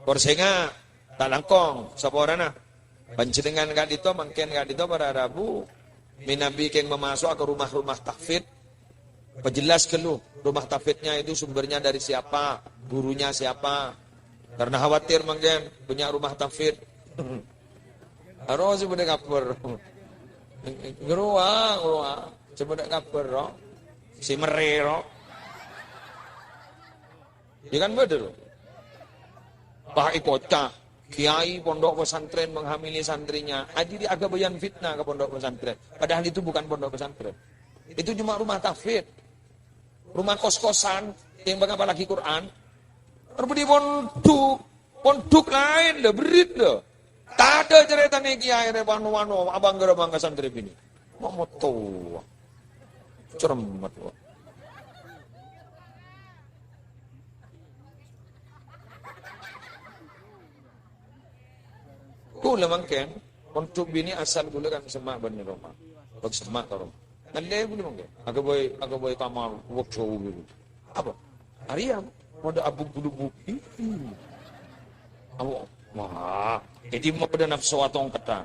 Korsènga, ta' langkong, saporana. Panjhennengngan ka'dinto, mangkèn ka'dinto para rabu, mènabi kèng mamaso'a ka rumah-rumah tahfidz. Perjelas ghâllu, rumah tahfidznya itu sumbernya dari siapa, gurunya siapa. Karena khawatir mangkèn banyak rumah tahfidz. Aro sè bâdâ kabhâr. Ngrowa, ngrowa. Sè bâdâ kabhâr, ro. Sè merrè, ro. Ya kan bâdâ, ro. Pas èkoca', kiai pondok pesantren menghamili santrinya. Adiri aghâbâyan fitnah ka pondok pesantren. Padahal itu bukan pondok pesantren. Itu cuma rumah tahfidz. Rumah kos-kosan yang ngapalaghi Qur'an. Rupanya pondhuk, pondhuk laèn la, berrit la. Tadâ' carètana kiai rè wano-wano, abang gara bangga santrè binè'. Mama towa. Cermet, wa. Kaulâ mangkèn, pondhuk binè' asal kaulâ kan semma' bân roma. Bâk semma' ka roma. Ngallè kaulâ mangkèn. Aghâbây, aghâbây kamar, wah, jhâu gitu. Apa? Arèya, padâ abuk-bulubuk. Ih. Apa? Wah, jadi mau pada nafsu atong kata.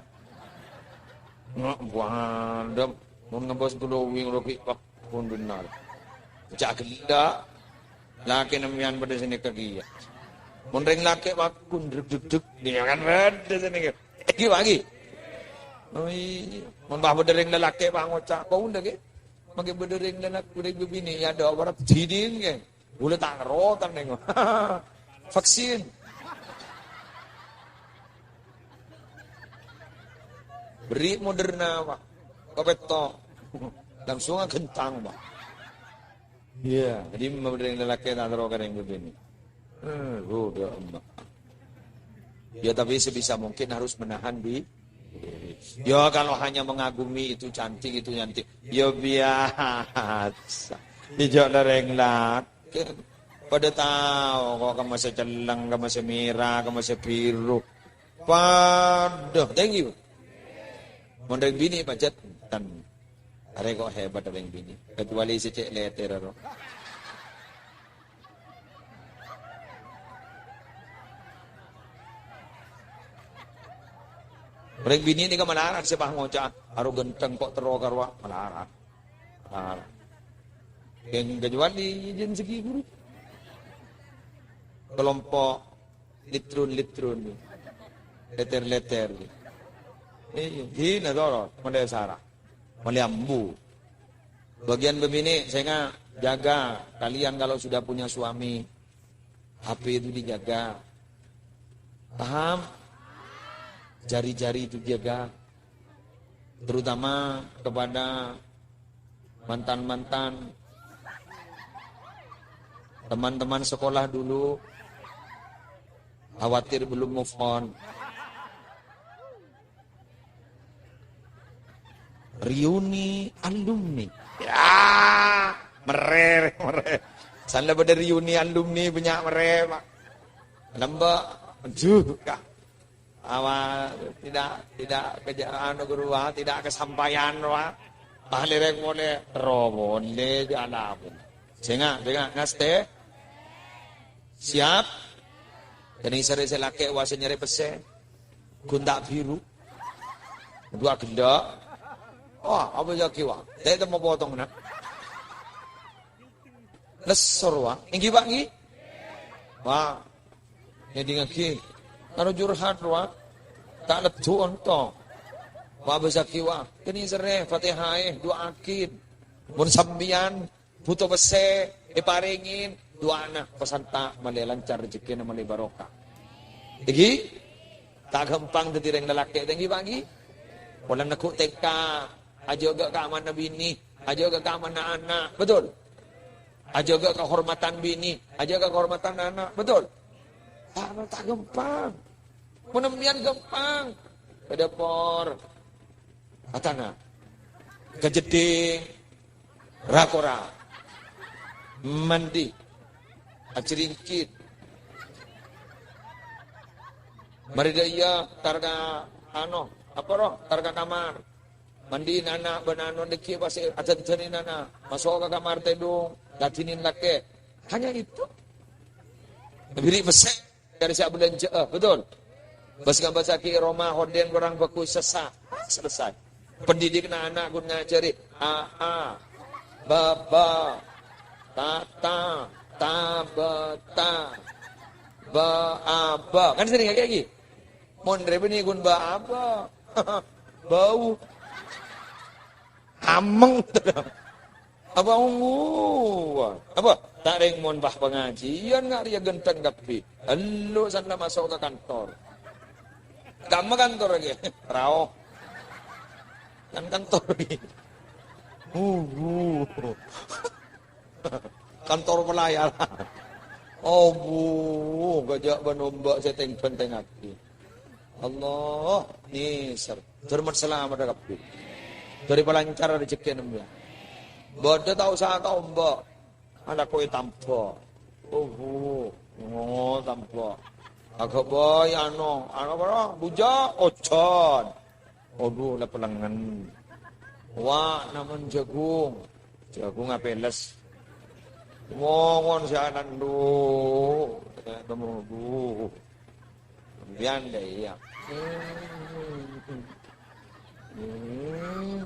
Nggak, wah, ada. Mau ngebahas glowing, rogi, wah. Pon benar. Cak ghellâ'. Lakè' sampèyan padâ sanèka kèya. Mon rèng lakè' paggun, drek, drek, drek. Iyâ kan padâ sanèka. Èghi, Pak, èghi. Oh, iyâ. Mon bâ' padâ rèng lalakè', Pak, ngoca', "Kaulâ, ghi." Mangkè padâ rèng lalakè', rèng bibinè', ya, dâ' wara diding, ghi. Kaulâ ta' ngerrotan, nèng. Vaksin. Beri Moderna, Pak. Kapètto'. Langsung aghentang, Pak. Iya, jadi rèng lalakè' ta' terro ka rèng bibinè'. Eh, udah, Mbak. Ya, tapi sebisa mungkin harus menahan di-, ya, kalau hanya mengagumi itu cantik, itu cantik. Ya, biasa. Ijâ' la rèng lakè'. Padâ tao kok kemma sè celleng, kemma sè mèra, kemma sè biru. Padâ, thank you. Mon rèng binè' pajhât, ten. Arè kok hebat rèng binè'. Kecuali sè cè' lètèr ro. Rèng binè' nèka malarat sè pas ngoca', "Aro ghântheng kok terro ka rowa," malarat. Malarat. Kèng kecuali jân segi ghuru. Kelompok Litrun-litrun. Leter-leter. Iyâ, dina toro, malè sara. Malè ambu. Bagian bibinè', sènga', jaga. Kalian kalau sudah punya suami, H P itu dijaga. Paham? Jari-jari itu jaga, terutama kepada mantan-mantan, teman-teman sekolah dulu, khawatir belum move on. Reuni alumni. Ya, merè, merè. Sanla bâdâ reuni alumni bânnya' merè, Pak. Lambâ', aduh, Kak. Apa tidak, tidak keja-, anu, guru, ah, tidak kesampaian, Pak. Pas lèrèk molè, ro molè, jhâ' alabân. Sènga', sènga', ngastè. Siap? Kènè' sèrè sè lakè' wa sè nyarè pèssè. Ghun ta' biru. Dua ghellâ'. Oh, apa jâghi wa? Ta' temmo potong, na'. Lessor, wa. Èngghi, Pak, èngghi? Wa. Ngèdingngaghi. Karo curhat, wa. Ta' leddhu onto. Wa, bâsaghi, wa. Kènè' sèrè, Fatihaè, du'aaghi. Mon sampèyan bhuto pèssè, èparèngè, du'ana, pasanta malè lancar, rejekkèna malè barokah. Èngghi? Ta' ghâmpang dhâddhi rèng lalakè', ta' èngghi, Pak, èngghi? Polana neggu' tèngka, ajâgâ kaamananna binè, ajâgâ kaamananna ana', betul? Ajâgâ kahormadhân binè, ajâgâ kahormadhân ana', betul? Ta', ta' ghâmpang. Mon sampèyan ghâmpang, ka dâpor, atana, ka jeddhing, ra-kora, mandi, ajringkit. Marè dâ' iyâ, tar ka, ano, apa rowa, tar ka kamar. Mandi'in ana' bân ano dhâggi' pas adhândhânin ana'. Maso' ka kamar tèdung, ladhinin lakè'. Hanya itu. Biri' pèssè. Karè sè abâlânjhâ'â, betul? Bâs ngabâsaghi è roma, hordèn korang bhâghus, sessa. Ah, selesai. Pendidikna ana' ghun ngajhâri, a, a, ba, ba, ta, ta, ta, ba, ta, ba, a, ba. Kan senneng kakè ghi? Mon rè bânnè ghun ba, a, ba. Bau. Ameng. Apa ongghuwân? Apa? Ta' rèng mon pas pangajiân nga' rèya ghântheng kabbhi. Ello' sanna maso' ka kantor. Kamma kantor ghi? Rao. Kan kantor ghi. Wuh, wuh. Kantor pelayanan. Oh, bu, gajah bân ombâ' sè teng-bhântengngaghi. Allah, nèser. Dhâr mat-salamet kabbhi. Dhâr èpalancar rejekkèna sampèyan. Bâdâ ta' osa ka ombâ'. Alako ètambâ. Oh, oh, tambâ. Aghâbây ano, ano para bujâ, ojhân. Adhu, la pelengngen. Wa', namen jhâghung. Jhâghung apèles. Mongon sè anan, du. Temu, du. Sampèyan dâ' iyâ. Hmm. Hmm.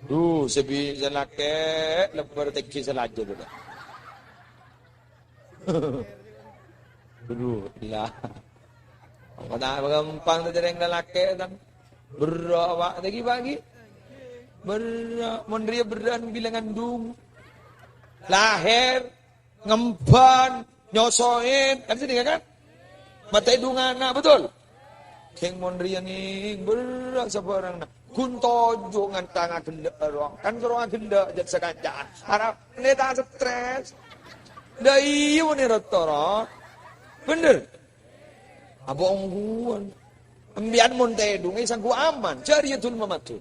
Du, sè bi-, sè lakè' lebbâr tèngghi sè lajâ, du. Du, iyâ. Apa ta' ghâmpang tadâ' rèng lalakè', tan? Berrâ', Pak. Tèngghi, Pak, ghi? Berrâ'. Mon rèya berrâ'ân bilângan dung. Lahèr, ngembhân, nyosoèn. Kan sennengnga, kan? Matè dung ana', betul? Kèng mon rèya ngèng, berrâ' sabhârângnga. Ghun toju' ngantang aghellâ', ro. Kan karo aghellâ' jhât sakanca'an. Arapa ta' stres? Dâ' iyâ, mon è rèya, ro. Bhender? Apa ongghuwân? Sampèyan mon tèdungè sangghu aman, jârèya dul mamadun.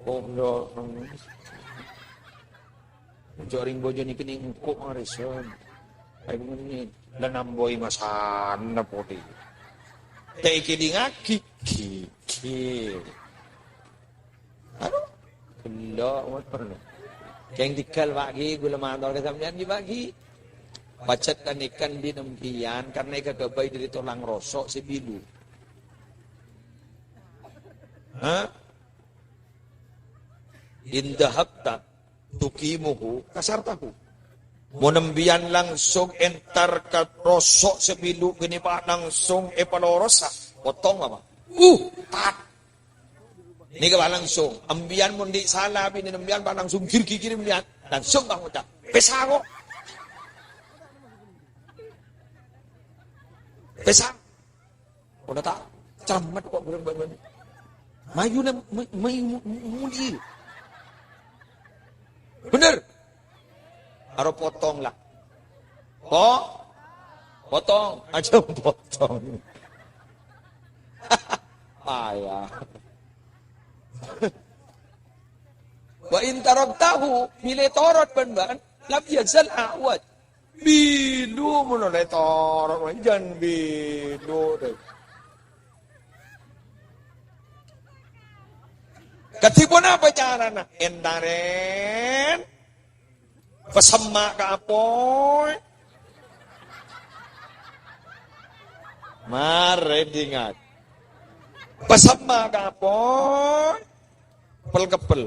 Oh, ya. Jâ' rèng bâjâ nèkè nèngko' arèsan. Ayo, ngene. La nambâi masana podi. Ta' èkèdingngaghi. Ghi, ghi. Anu, gellâ', mon. Kèng tèngghâl, Pak, ghi, ghulâ mator ka sampèyan, ghi, Pak, ghi. Pajhât anèka bi' sampèyan, karna èkaghâbây dâri tolang roso' sè bilu. Hah? In dhahabta tuqimuhu kasartahu. Mon sampèyan langsung entar ka roso' sè bilu ghânèka langsung èpalorosa, potong apa? Uh, tat. Nèka, Pak, langsung. Sampèyan mon dhi' sala binè sampèyan, Pak, langsung gir-gigir sampèyan. Langsung, Pak, ngoca', "Pèsa ko'." Pèsang. Kaulâ ta' cermet kok bhâreng bân-bân. Mayu nè, ma-, mayu mu-, mu-, muli. Bhender. Aro potong la. Po-, potong. Ajâ potong. Paya. Wa in taraktahu, bilâ ètorot bân bâ'na, lam yazal a'waj. Bilu mon la ètorot, jân bilu, dâ. Kadhi ponapa carana? Èntarèn. Pasemma' ka apoy. Marè dingat. Pasemma' ka apoy. Pel-keppel.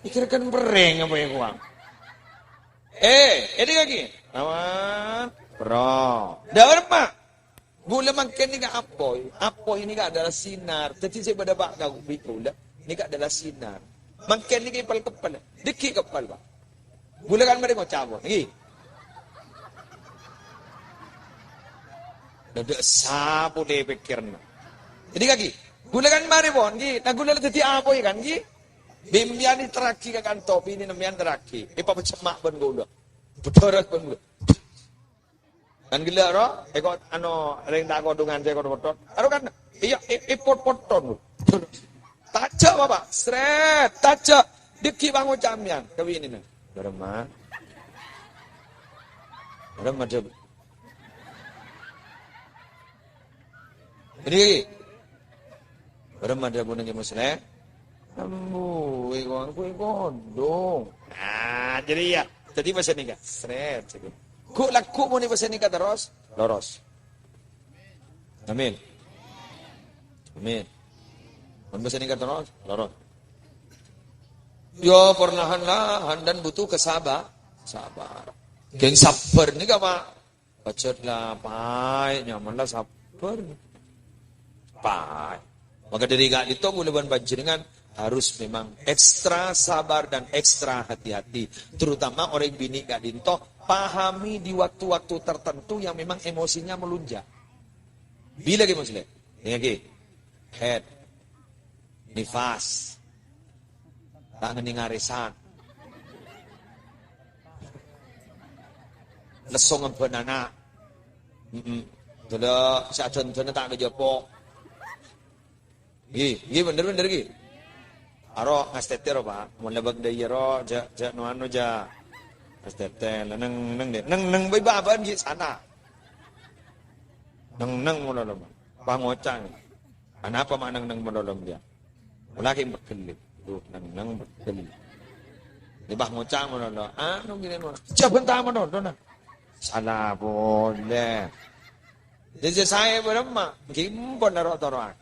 Pikir kan pereng apa ya, Kuang? Eh, ini lagi. Aman. Bro. Daun, Pak. Ghulâ mangkèn nèka apoy. Apoy nèka adalah sinar. Dhâddhi sè bâdâ pa' kaulâ nèka adalah sinar. Mangkèn nèka pel-keppel. Dhâggi' keppel, Pak. Ghulâ kan marè ngoca', Pak. Ngghi. Dâdâ' sapo lè pèkkèranna. Jadi kaki. Ghulâ kan marè, Pak, ngghi. Nah, ghulâ la dhâddhi apoy kan, ngghi. Bimbiyan terraghi ka kanto, binèna mèyan terraghi. Èpapacemma' bân ghulâ. Bhâdhârât bân ghulâ. Kan ghellâ' ro, èko' ano, rèng ta' kodhungan sè kodhu-kodhu. Aro kan, iyâ, è-, èpot-poton. Tajâ', Bapak. Sret, tajâ'. Dhâggi' pangoca' mèyan, ka binèna. Bârâmma. Bârâmma, Dab. Ini. Bârâmma dhâbuna Kè Musleh? Ambu, èko, èko, èko kodhung. Nah, jadi ya. Jadi bhâsa nèka. Sret, jadi. Ghu' lagghu' mon bhâsa nèka terros, loros. Amin. Amin. Mon bhâsa nèka terros, loros. Ya, perlahan-lahan dan butuh kesaba-, sabar. Ghun sabbhâr nèka, Pak. Pajhât la paè, nyaman la sabbhâr. Paè. Maka dhâri ka'dinto kaulâ bân panjhennengngan harus memang ekstra sabar dan ekstra hati-hati. Terutama orèng binè' ka'dinto, pahami di waktu-waktu tertentu yang memang emosinya melonjak. Bilâ ghi, Musleh? Nèka ghi. Haid. Nifas. Ta' ngennèng arèsan. Lesso ngemban ana'. Heeh. Dâlâ sè adhândhâna ta' kajhâpo'. Ghi, ghi, bhender, bhender, ghi. Aro ngastètè ro, Pak. Mon la bâk dâ' iyâ ro, jhâ', jhâ' no anu, jhâ'. Ngastètè, la neng, neng, deh. Neng, neng, bâi bâbâ'ân, ghi, sana. Neng, neng, malolo, Pak. Pangoca'. Anapa ma' neng-neng malolo, dia? Lagi pegghel. Duh, neng-neng pegghel. Dia pas ngoca' malolo. Anu gini, no. Jhâ' bhânta malolo, nah. Sala polè. Dhâddhi saè bârâmma? Ghi' empon naro'-toro'aghi.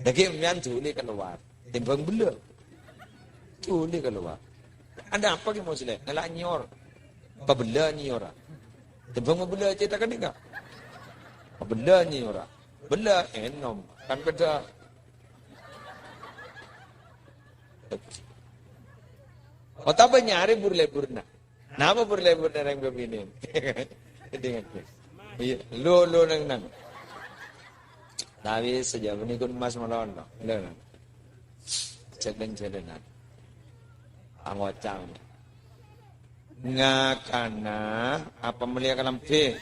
Dhâggi' mèyan dhuli kalowar. Tèmbhâng bellâ. Dhuli kalowar. Ada apa ghi' Musleh? Ngala' nyèyor. Pabellâ nyèyora. Tèmbhâng pabellâ cèta kan enggak? Pabellâ nyèyora. Bellâ ènom. Kan bhidhâ. Otabâ nyarè bur-lebburna. Napa bur-lebburna rèng bâbinè? Iyâ, lo, lo neng-neng. Tapi sajâ' bânnè ghun mas malolo. Lo, lo. Jhâ' dhâng-jhâlânan. Angoca'. Ngakana apa mellèya kalambhi?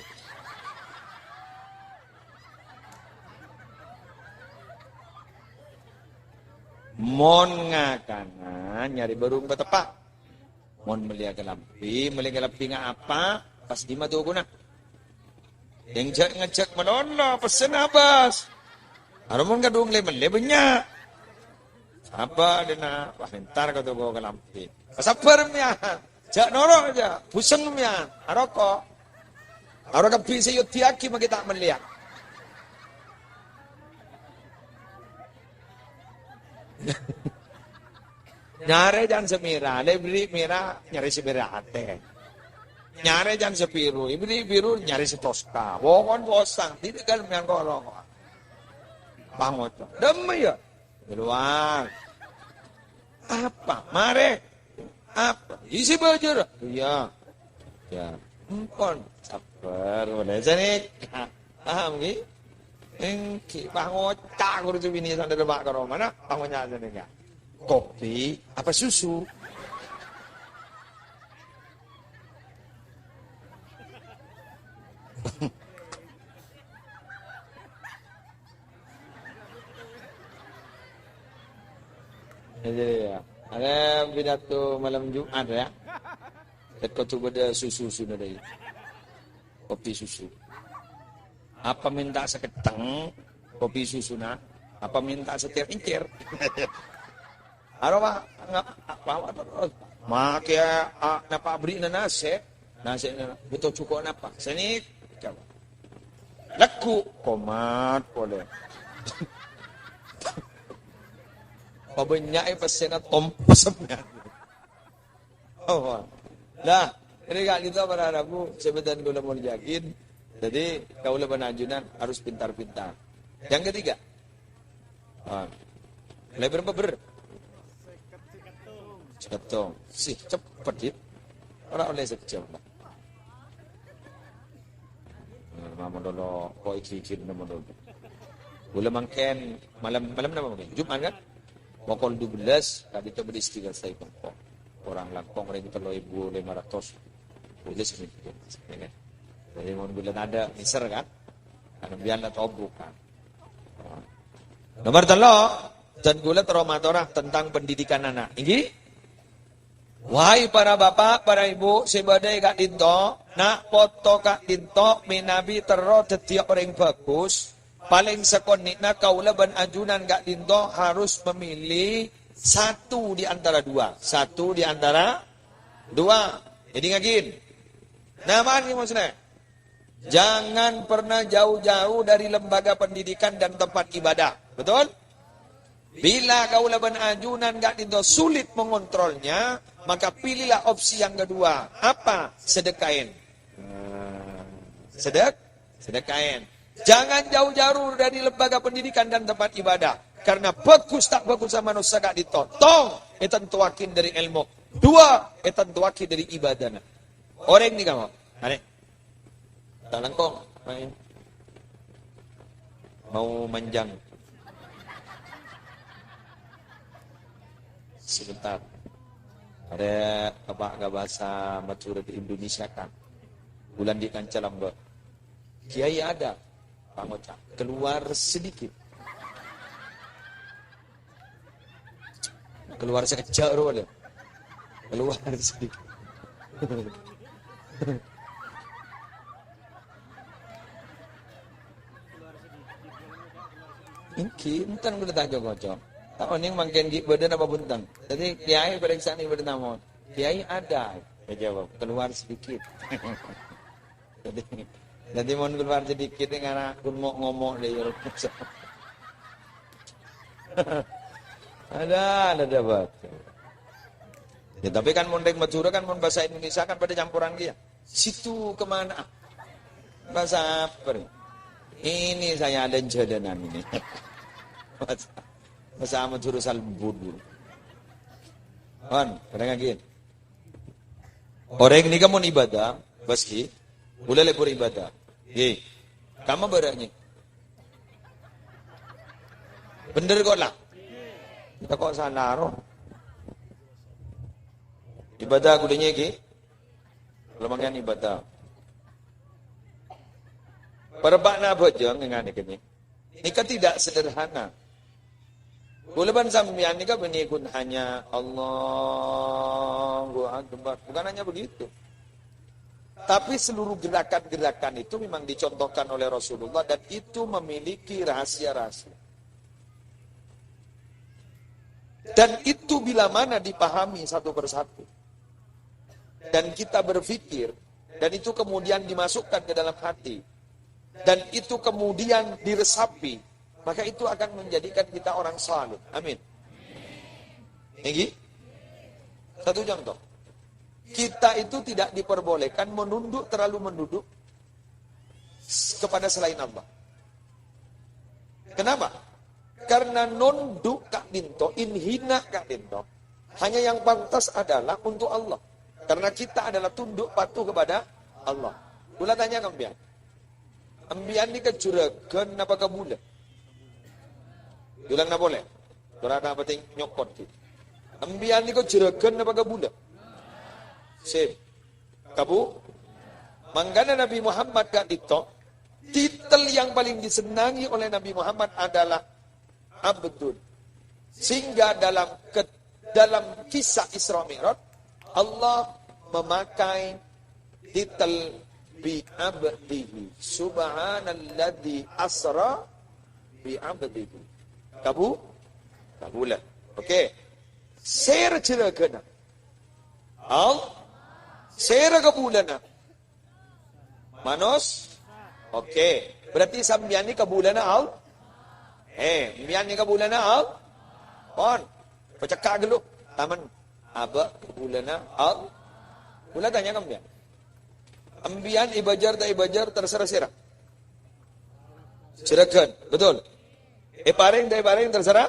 Mon ngakana nyarè bârung pateppa'. Mon mellèya kalambhi, mellè kalambhi nga' apa? Pas dimma tokona. Yang jhâ' ngajhâk malolo, pèssèna abâs. Aro mon kadhung lè-mellè bânnya'. Apa dina, wah, entar ka toko kalambhi. Sabbhâr mèyan. Jhâ' noro' jhâ'. Buseng mèyan. Aroko'. Aro kabbhi sè èoddhiyaghi maghi ta' mellèya. Nyarè jhân sè mèra, lè bâri' mèra, nyarè sè mèra atè. Nyarè jhân sè biru, bâri' biru, nyarè sè toska. Pokon posang, tidak kan mèyan kolo. Pangoco'. Dâmma ya? Di luar. Apa? Marè. Apa? Isi bajâr. Iyâ. Ya. Empon. Sabbhâr, molaè sènè. Paham, ghi? Èngghi, pas ngoca' guru binè sandhâr, Pak, ka roma, nah, pas ngoca' sènè, ya. Kopi apa susu? Jadi, ya. Ada pidato malam Jumat, ya. Tèko coba ada susu-susu dari kopi susu. Apa minta seketeng kopi susuna? Apa minta setir incir? Aro, Pak, nggak apa-apa terus. Make, a, napa beri nasè'? Nasè' na, butuh cuko napa? Sènè, coba. Lagghu', komat polè. Pabânnya'è pèssèna tompes. Oh, lah, ini ka'dinto para rabu, sè bhâdhân kaulâ molja'aghi. Jadi, kaulâ bân ajunan harus pintar-pintar. Yang ketiga, ah, lebar beber. Seketong. Sih, cepet, ya. Ora oleh sekejap, Pak. Nah, mama dulu, kok iki-iki nama dulu. Kaulâ mangkèn malam, malam napa mangkèn? Jumat, kan? Pokol dua belas, tadi itu beri istighfar saya bengkok. Orang langkong ring telu ebu lima ratus. Tulis ini. Ini. Jadi, mau bilang ada miser, kan? Karena biar lah tobuk, kan? Nomor telu, dan kaulâ terro matora tentang pendidikan anak. Inggih? Wahai para bapak, para ibu, sè bâdâ è ka'dinto, na' poto ka'dinto mènabi terro dhâddhiyâ orèng bhâghus, palèng sakonè'na kaulâ bân ajunan ka'dinto harus memilih satu di antara dua. Satu di antara dua. Jadi ngagin. Naman, maksudnya? Jangan pernah jauh-jauh dari lembaga pendidikan dan tempat ibadah. Betul? Bila kaulâ bân ajunan ka'dinto sulit mengontrolnya, maka pilihlah opsi yang kedua. Apa? Sedekain. Sedek-, sedekain. Jangan jauh-jauh dari lembaga pendidikan dan tempat ibadah. Karena bhâghus ta' bhâghus manossa ka'dinto, tong ètantowaghi dari ilmu. Dua, ètantowaghi dari ibadahna. Orèng nèka, Pak. Anè. Talangkong, main. Mau manjang. Sebentar. Ada apa nggak bahasa Madura di Indonesia kan? Bulan di kanca lambek. Kiai ada. Pak Ngoca, keluar sedikit. Keluar sekejap, bro, ya. Keluar sedikit. Èngghi, enten kaulâ ta' co-ngoco. Ta' onèng mangkèn ghi' bâdâ napa bhunten. Jadi, kiai pareksa'an bâdâ napa? Kiai ada. Saya jawab, keluar sedikit. Jadi, jadi mon keluar sedikit ini karena kun mo-, ngomong deh, ya. Ada, ada, ada, Pak. Ya, tapi kan mon rèng Madura kan mon bahasa Indonesia kan pada campuran dia. Situ kemana? Bahasa apa nih? Ini saya ada jalanan ini. Bahasa, bahasa Madura salbud. Kan, kadang lagi. Orèng nèka mon ibadah, bâs ghi, bulâ lebur ibadah. Ghi. Kamma bârâ'na. Bhender kok, la? Kita kok salah, roh. Ibadah ghulâ nèka ghi. Kaulâ mangkèn ibadah. Parebbhâ'na abhâjâng ngèngana kènè. Nèka tidak sederhana. Kaulâ bân sampèyan nèka bânnè ghun hanya Allahu Akbar. Bukan hanya begitu. Tapi seluruh gerakan-gerakan itu memang dicontohkan oleh Rasulullah dan itu memiliki rahasia-rahasia. Dan itu bila mana dipahami satu persatu. Dan kita berpikir, dan itu kemudian dimasukkan ke dalam hati, dan itu kemudian diresapi, maka itu akan menjadikan kita orang saleh. Amin. Ngghi? Satu contoh. Kita itu tidak diperbolehkan menunduk, terlalu menunduk kepada selain Allah. Kenapa? Karena nondhu' ka'dinto, inhina ka'dinto, Hanya yang pantas adalah untuk Allah. Karena kita adalah tunduk patuh kepada Allah. Kaulâ tanya ka sampèyan. Sampèyan nèka jurâghân napa kabulâ? Jurâghân napa polè? Ora ta' patè nyokot, ghi. Sampèyan nèka jurâghân napa kabulâ? Sip. Kabu-, mangkana Nabi Muhammad ka'dinto, titel yang paling disenangi oleh Nabi Muhammad adalah abdun. Sehingga dalam ke-, dalam kisah Isra Mi'raj, Allah memakai titel bi abdihi. Subhanalladzi asra bi abdihi. Kabu-, kabulâ. Oke. Sèra jurâghâna? Al-, sèra kabulâna? Manos? Oke. Berarti sampèyan nèka kabulâna Al-, eh, sampèyan nèka kabulâna Al-, pon. Pacekka' ghâllu. Tamen. Abâ' kabulâna Al-, kaulâ tanya ka sampèyan. Sampèyan èbâjâr ta' èbâjâr, terserah sèra. Jurâghân, betul. Èparèng ta' èparèng, terserah.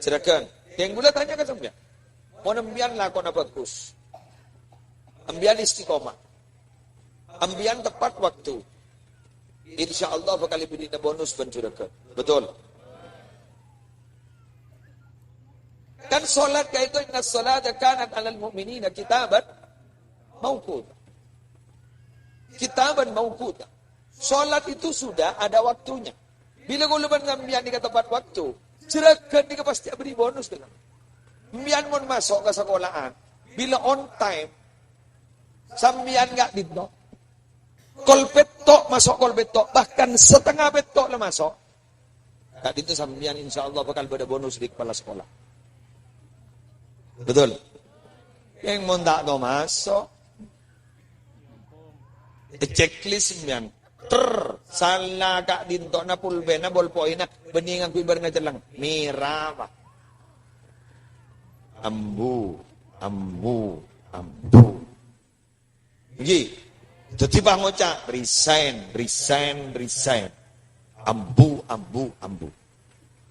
Jurâghân. Yang kaulâ tanya ka sampèyan. Mon sampèyan lakona bagus. Sampèyan istiqomah. Sampèyan tepat waktu. Insya Allah bhâkal èbèrri'ana bonus bân jurâghân. Betul. Kan salat ka'dinto, "Inna salata kanat 'alal mu'minina kitaban mauquta." Kitaban mauquta. Salat itu sudah ada waktunya. Bilâ kaulâ bân sampèyan nèka tepat waktu, jurâghân nèka pastè èbèrri' bonus, kan? Sampèyan mon maso' ka sakola'an, bilâ on time, sampèyan ka'dinto, kol pètto' maso', kol pètto', bahkan setengah pètto' la maso'. Ka'dinto sampèyan, insya Allah, bhâkal bâdâ bonus dâri kepala sekolah. Betul? Yang mon ta' tao maso', checklist sampèyan. Ter, sala ka'dinto na pulpèna, bolpoinna, bânnè ngangghuy bârna celleng. Mèra, Pak. Ambu, ambu, ambu. Ngghi. Dhâddhi pangoca', resign, resign, resign. Ambu, ambu, ambu.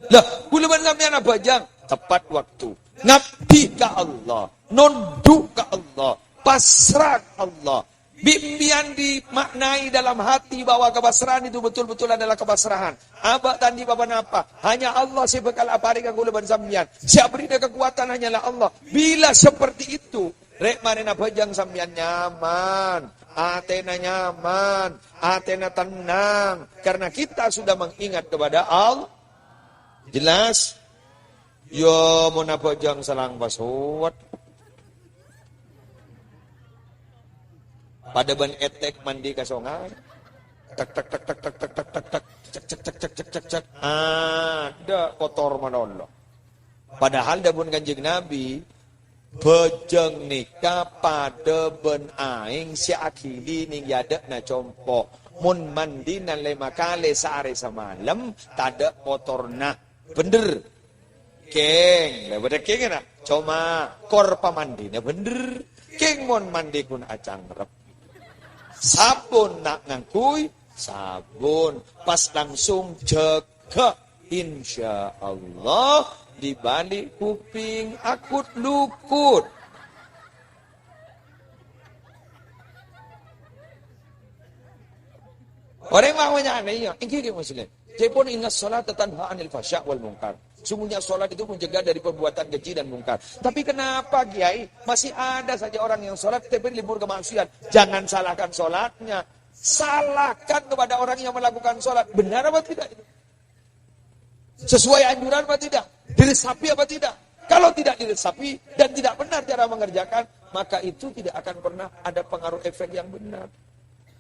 Lah, kaulâ bân sampèyan abhâjâng, tepat waktu. Ngabdi ka Allah, nondhu' ka Allah, pasra ka Allah. Bi' sampèyan dimaknai dalam hati bahwa kepasrahan itu betul-betul adalah kepasrahan. Abâ' ta' andi' pa-ponapa. Hanya Allah sè bhâkal aparènga kaulâ bân sampèyan. Sè abherri'na kakowadhân hanyalah Allah. Bila seperti itu, rè' marèna abhâjâng sampèyan nyaman, atèna nyaman, atèna tenang, karena kita sudah mengingat kepada Allah. Jelas? Ya, mon abhâjâng salang pasowat. Padâ bân ètèk mandi ka songay. Tek, tek, tek, tek, tek, tek, tek, tek, tek. Cek, cek, cek, cek, cek, cek, cek. Adâ' kotor malolo. Padahal dhâbuna Kanjeng Nabi, "Bhâjâng nèka padâ bân aèng sè aghili neng è adâ'na compo'. Mon mandina lèma kalè saarè samalem, tadâ' kotorna." Bhender. Kèng, lha bâdâ kèng, na? Coma kor pamandina bhender. Kèng mon mandi ghun acangrep. Sabun na' ngangghuy sabun. Pas langsung jâgâ. Insya Allah, di balik kuping akut-lukut. Orèng mawon nyana, iyâ, ènggi, ènggi, Muslim. Jâèpon, "Inna sholata tanha 'anil fahsya' wal munkar." Sungguhnya sholat itu mencegah dari perbuatan keji dan mungkar. Tapi kenapa, Kiai, masih ada saja orang yang sholat tapi libur kemaksiatan? Jangan salahkan sholatnya. Salahkan kepada orang yang melakukan sholat. Benar apa tidak itu? Sesuai anjuran apa tidak? Diresapi apa tidak? Kalau tidak diresapi dan tidak benar cara mengerjakan, maka itu tidak akan pernah ada pengaruh efek yang benar.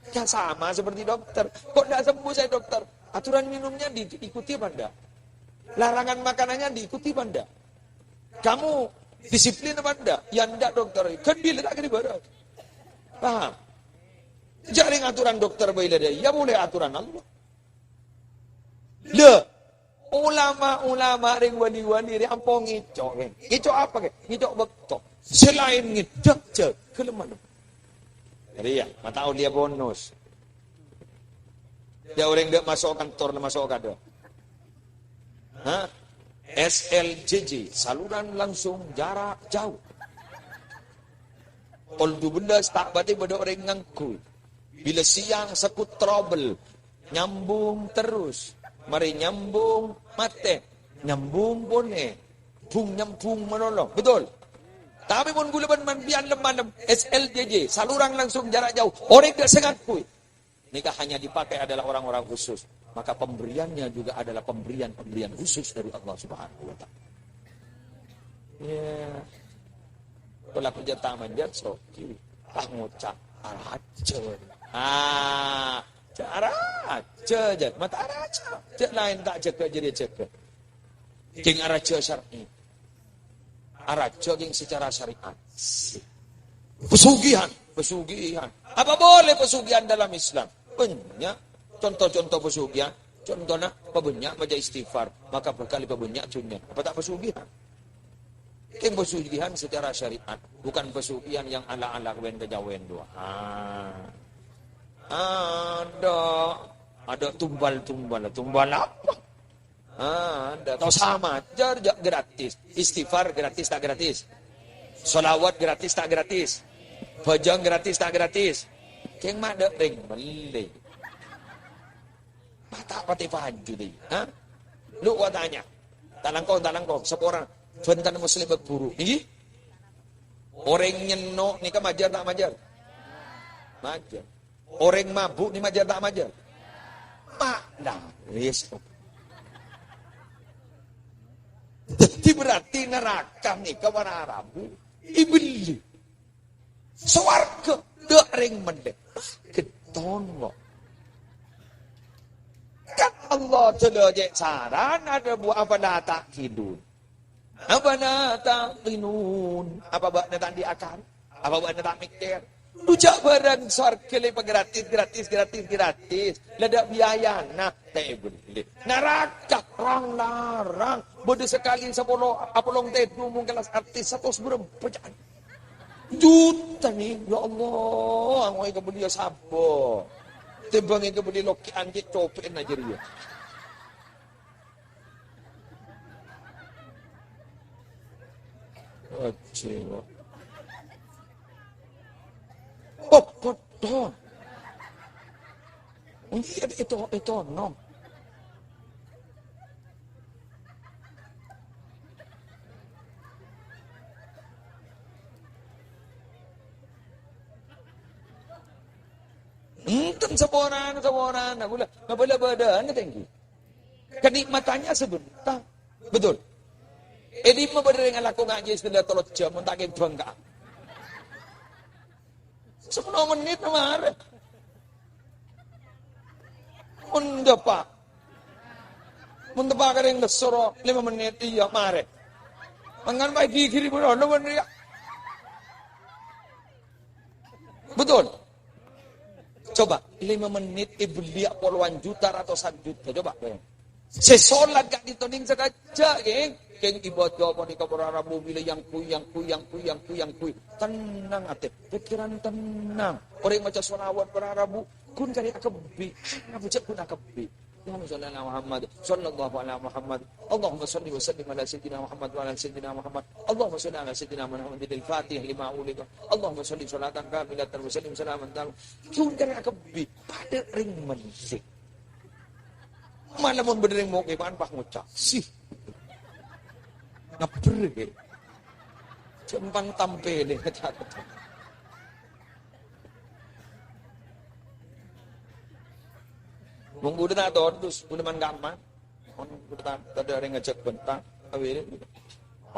Ya sama seperti dokter. Kok ndak sembuh saya, dokter? Aturan minumnya diikuti apa ndak? Larangan makanannya diikuti apa ndak? Kamu disiplin apa ndak? Ya ndak, dokter. Kan bila tak kena ibarat. Paham? Jârèng aturan dokter bhâi la dâ', ya boleh aturan Allah. Lè, ulama-ulama rèng wali-wali rè ampo ngèco', kèng. Ngèco' apa, kèng? Ngèco' bâkto. Sè laèn ngèdhâk jâgâ lèmana. Jadi ya, mata aulia bonus. Ya, orèng dâ' maso' kantor, maso' kadâ'. Hah? S L J J, saluran langsung jarak jauh. Pol dubellâs ta' patè bâdâ orèng ngangghuy. Bilâ sèyang sekut trouble. Nyambung terros. Marè nyambung matè. Nyambung ponè. Bung-nyambung malolo. Betul? Tapè mon ghulâ bân sampèyan lem-malem, S L J J, saluran langsung jarak jauh. Orèng ghâ' sè ngangghuy. Nèka hanya dipakai adalah orang-orang khusus. Maka pemberiannya juga adalah pemberian-pemberian khusus dari Allah Subhanahu wa Ta'ala. Ya. Kala kerja taman jat soki. Ah, ngoca'. Araja. Ah, ja-, araja, jat. Mata araja. Jat laèn ta' jâgâ, jârèya jâgâ. Kèng araja syar'i. Araja kèng secara syariat. Pesugihan, pesugihan. Apa boleh pesugihan dalam Islam? Banyak. Contoh-contoh pesugihan. Contohnya, pabânnya' maca istighfar, maka bakal pabânnya' dhunnya. Apa ta' pesugihan? Kèng pesugihan secara syariat, bukan pesugihan yang ala-ala kawin kejawèn doa. Ah. Ada, ada tumbal-tumbal. Tumbal apa? Ah, ada. Tao sama, jar, jar gratis. Istighfar gratis ta' gratis? Sholawat gratis ta' gratis? Bhâjâng gratis ta' gratis? Kèng ma' dâ' rèng mellè. Mata patè paju deh, ha? Lu wa tanya. Talangkong, talangkong, saporana. Bhânten Muslim buru. Ngghi? Orèng nyenno' nèka majâr ta' majâr? Majâr. Orèng mabu' nè majâr ta' majâr? Ma-, nah, wis. Dhâddhi berarti naraka nèka para rabu èbelli. Sowarghâ dâ' rèng mellè. Ghetton kok. Kan Allah jâlâ cè' saran adhâbu, "Afala ta'qilun? Afala ta'qilun?" Apa bâ'na ta' andi' akal? Apa bâ'na ta' mèkkèr? Dujâ' bhârâng sowarghâ lè pa gratis, gratis, gratis, gratis. La dâ' biayana, ta' èbelli. Naraka, rang-larang. Bâdâ sakalè sapolo, apolong tèdung, mon kelas artis, satos bârâmpa ca'na. Juta nè, ya Allah, angoy kabellia sabo. Tèmbhâng kabelli loki'an cè' copè'na jârèya. Ajjhi, kok. Oh, kodhong. Iyâ, èto-, ètonom. Enten saporana, saporana. Kaulâ ngabâlâ bâdâna tèngghi. Kenikmatannya sebentar. Betul. È dimma bâdâ rèng alako ngajhi sè tello jam, mon ta' kèbâng ka'a. Sapolo mennit marè. Mon dâpa'. Mon dâpa' ka rèng lesso ro, lèma mennit, iyâ, marè. Mangan paè ghighiri buru, lo, mon rèya. Betul. Coba, lèma mennit èbelli polowan juta, ratosan juta. Coba, bayang. Sè solat ka'dinto nèng sakajjhâ', ghi. Kèng ibadah panèka para rabu bilâ yang kui, yang kui, yang kui, yang kui, yang kui. Tenang atè, pikiran tenang. Orèng maca sholawat para rabu, ghun karè akabbhi. Apa jhâ' ghun akabbhi? Allahumma sholli ala Muhammad, sallallahu ala Muhammad. Allahumma sholli wa sallim ala Sayyidina Muhammad wa ala Sayyidina Muhammad. Allahumma sholli ala Sayyidina Muhammadil Fatih lima ughliqa. Allahumma sholli sholatan kamilatan wa sallim salaman tamman. Ghun karè akabbhi. Padâ rèng mennit. Mala mon bâdâ rèng mokèman pas ngoca', "Sih." Ngabber, ghi. Jhâmpang tampèlè. Mon ghulâ ta' todus, ghulâ man-kamman. Mon ghulâ ta-, tadâ' rèng ngajhâk bhânta, awèlè.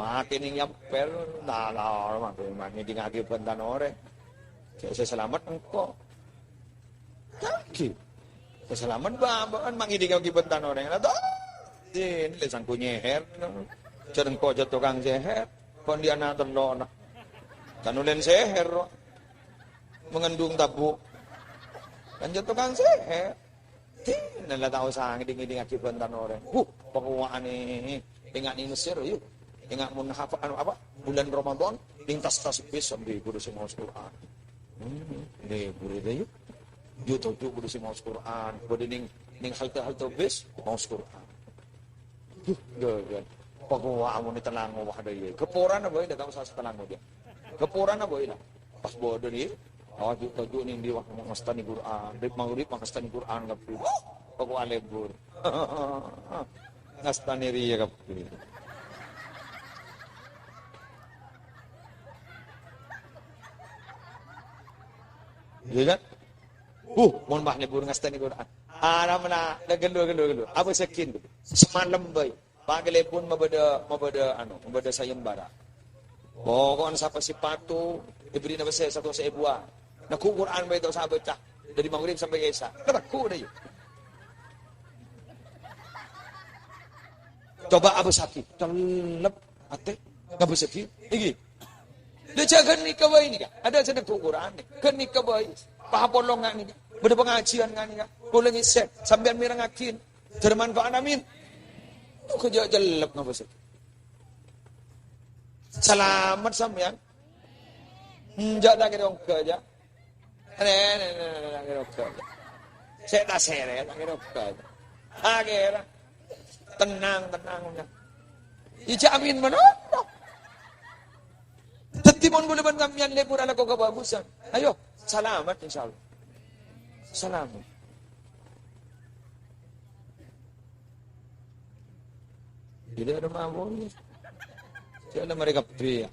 Makè nèng nyamper, ta' la, makè, makè ngèdingngaghi bhânta orèng. Jhâ' sè salamet engko'. Kaghi. Sè salamet bâ-, bâ'ân ma' ngèdingngaghi bhânta orèng. La, to. Dhin, lè sangko nyèhèr. Jhâ' engko' jhâ' tokang sèhèr. Kon dhi' ana' tello', na. Kan olèn sèhèr, ro. Mengandung tabu'. Kan jhâ' tokang sèhèr. Dina la ta' osa ngèding-ngèdingngaghi bhânta orèng. Huh, pakowa'an è, enga' nèng Mesir, yu. Enga' mon hafa-, anu apa? Bulân Ramadan, nèng tas-tas bis, sambi ghuru sè maos Qur'an. Hmm, nè ghuru dâ, yu. Yu toju' ghuru sè maos Qur'an. Bâdâ nèng, nèng halte-halte bis, maos Qur'an. Huh, ghâghâ. Pakowa amonè talango wah dâ' iyâ. Kaporana bhâi la, ta' osa talango jâ. Kaporana bhâi la. Pas bâdâ nè, toju'-toju' nèng dhi wah ngastanè Qur'an. Rèp maghrib ngastanè Qur'an kabbhi. Pakowa lebur. Ngastanè rèya kabbhi. Iyâ kan? Huh, mon bâ lebur ngastanè Qur'an. Aramma, ghâllu, ghâllu, ghâllu. Apa sakin? Samalem bhâi. Pak Kalèbun mabâdâ, mabâdâ, anu, mabâdâ sayembara. Pokokna sapa sè patot, èbèrri'na pèssè saratos èbuwân. Neggu' Qur'an bhâi ta' osa abâca. Dâri maghrib sampè' isya. Neggu' dâ' iyâ. Coba abâssaghi. Cellep. Atè. Ngabâssaghi. Iki. Dâ' jhâ' ghânèka bhâi nèka. Adâ' sè neggu' Qur'an nèka. Ghânèka bhâi. Papolong nga' nèka. Bâdâ pangajiân nga' nèka. Kaulâ ngèssè. Sampèyan mèrengngaghi. Bermanfaat, amin. Tuh, jhâ' cellep ngabâssaghi. Salamet sampèyan. Enjâ' ta' kèra ongghâ, jâ. Nè, nè, nè, nè, ta' kèra ongghâ, jâ. Sè ta' sèrè, ta' kèra ongghâ, jâ. Ta' kèra. Tenang, tenang, tenang. Ijâ amin manono. Dhâddhi, mon kaulâ bân sampèyan lebur alako kabhâghusân. Ayo, salamet, insyaallah. Salamet. Jadi ada mawon. Saya ada mereka pria.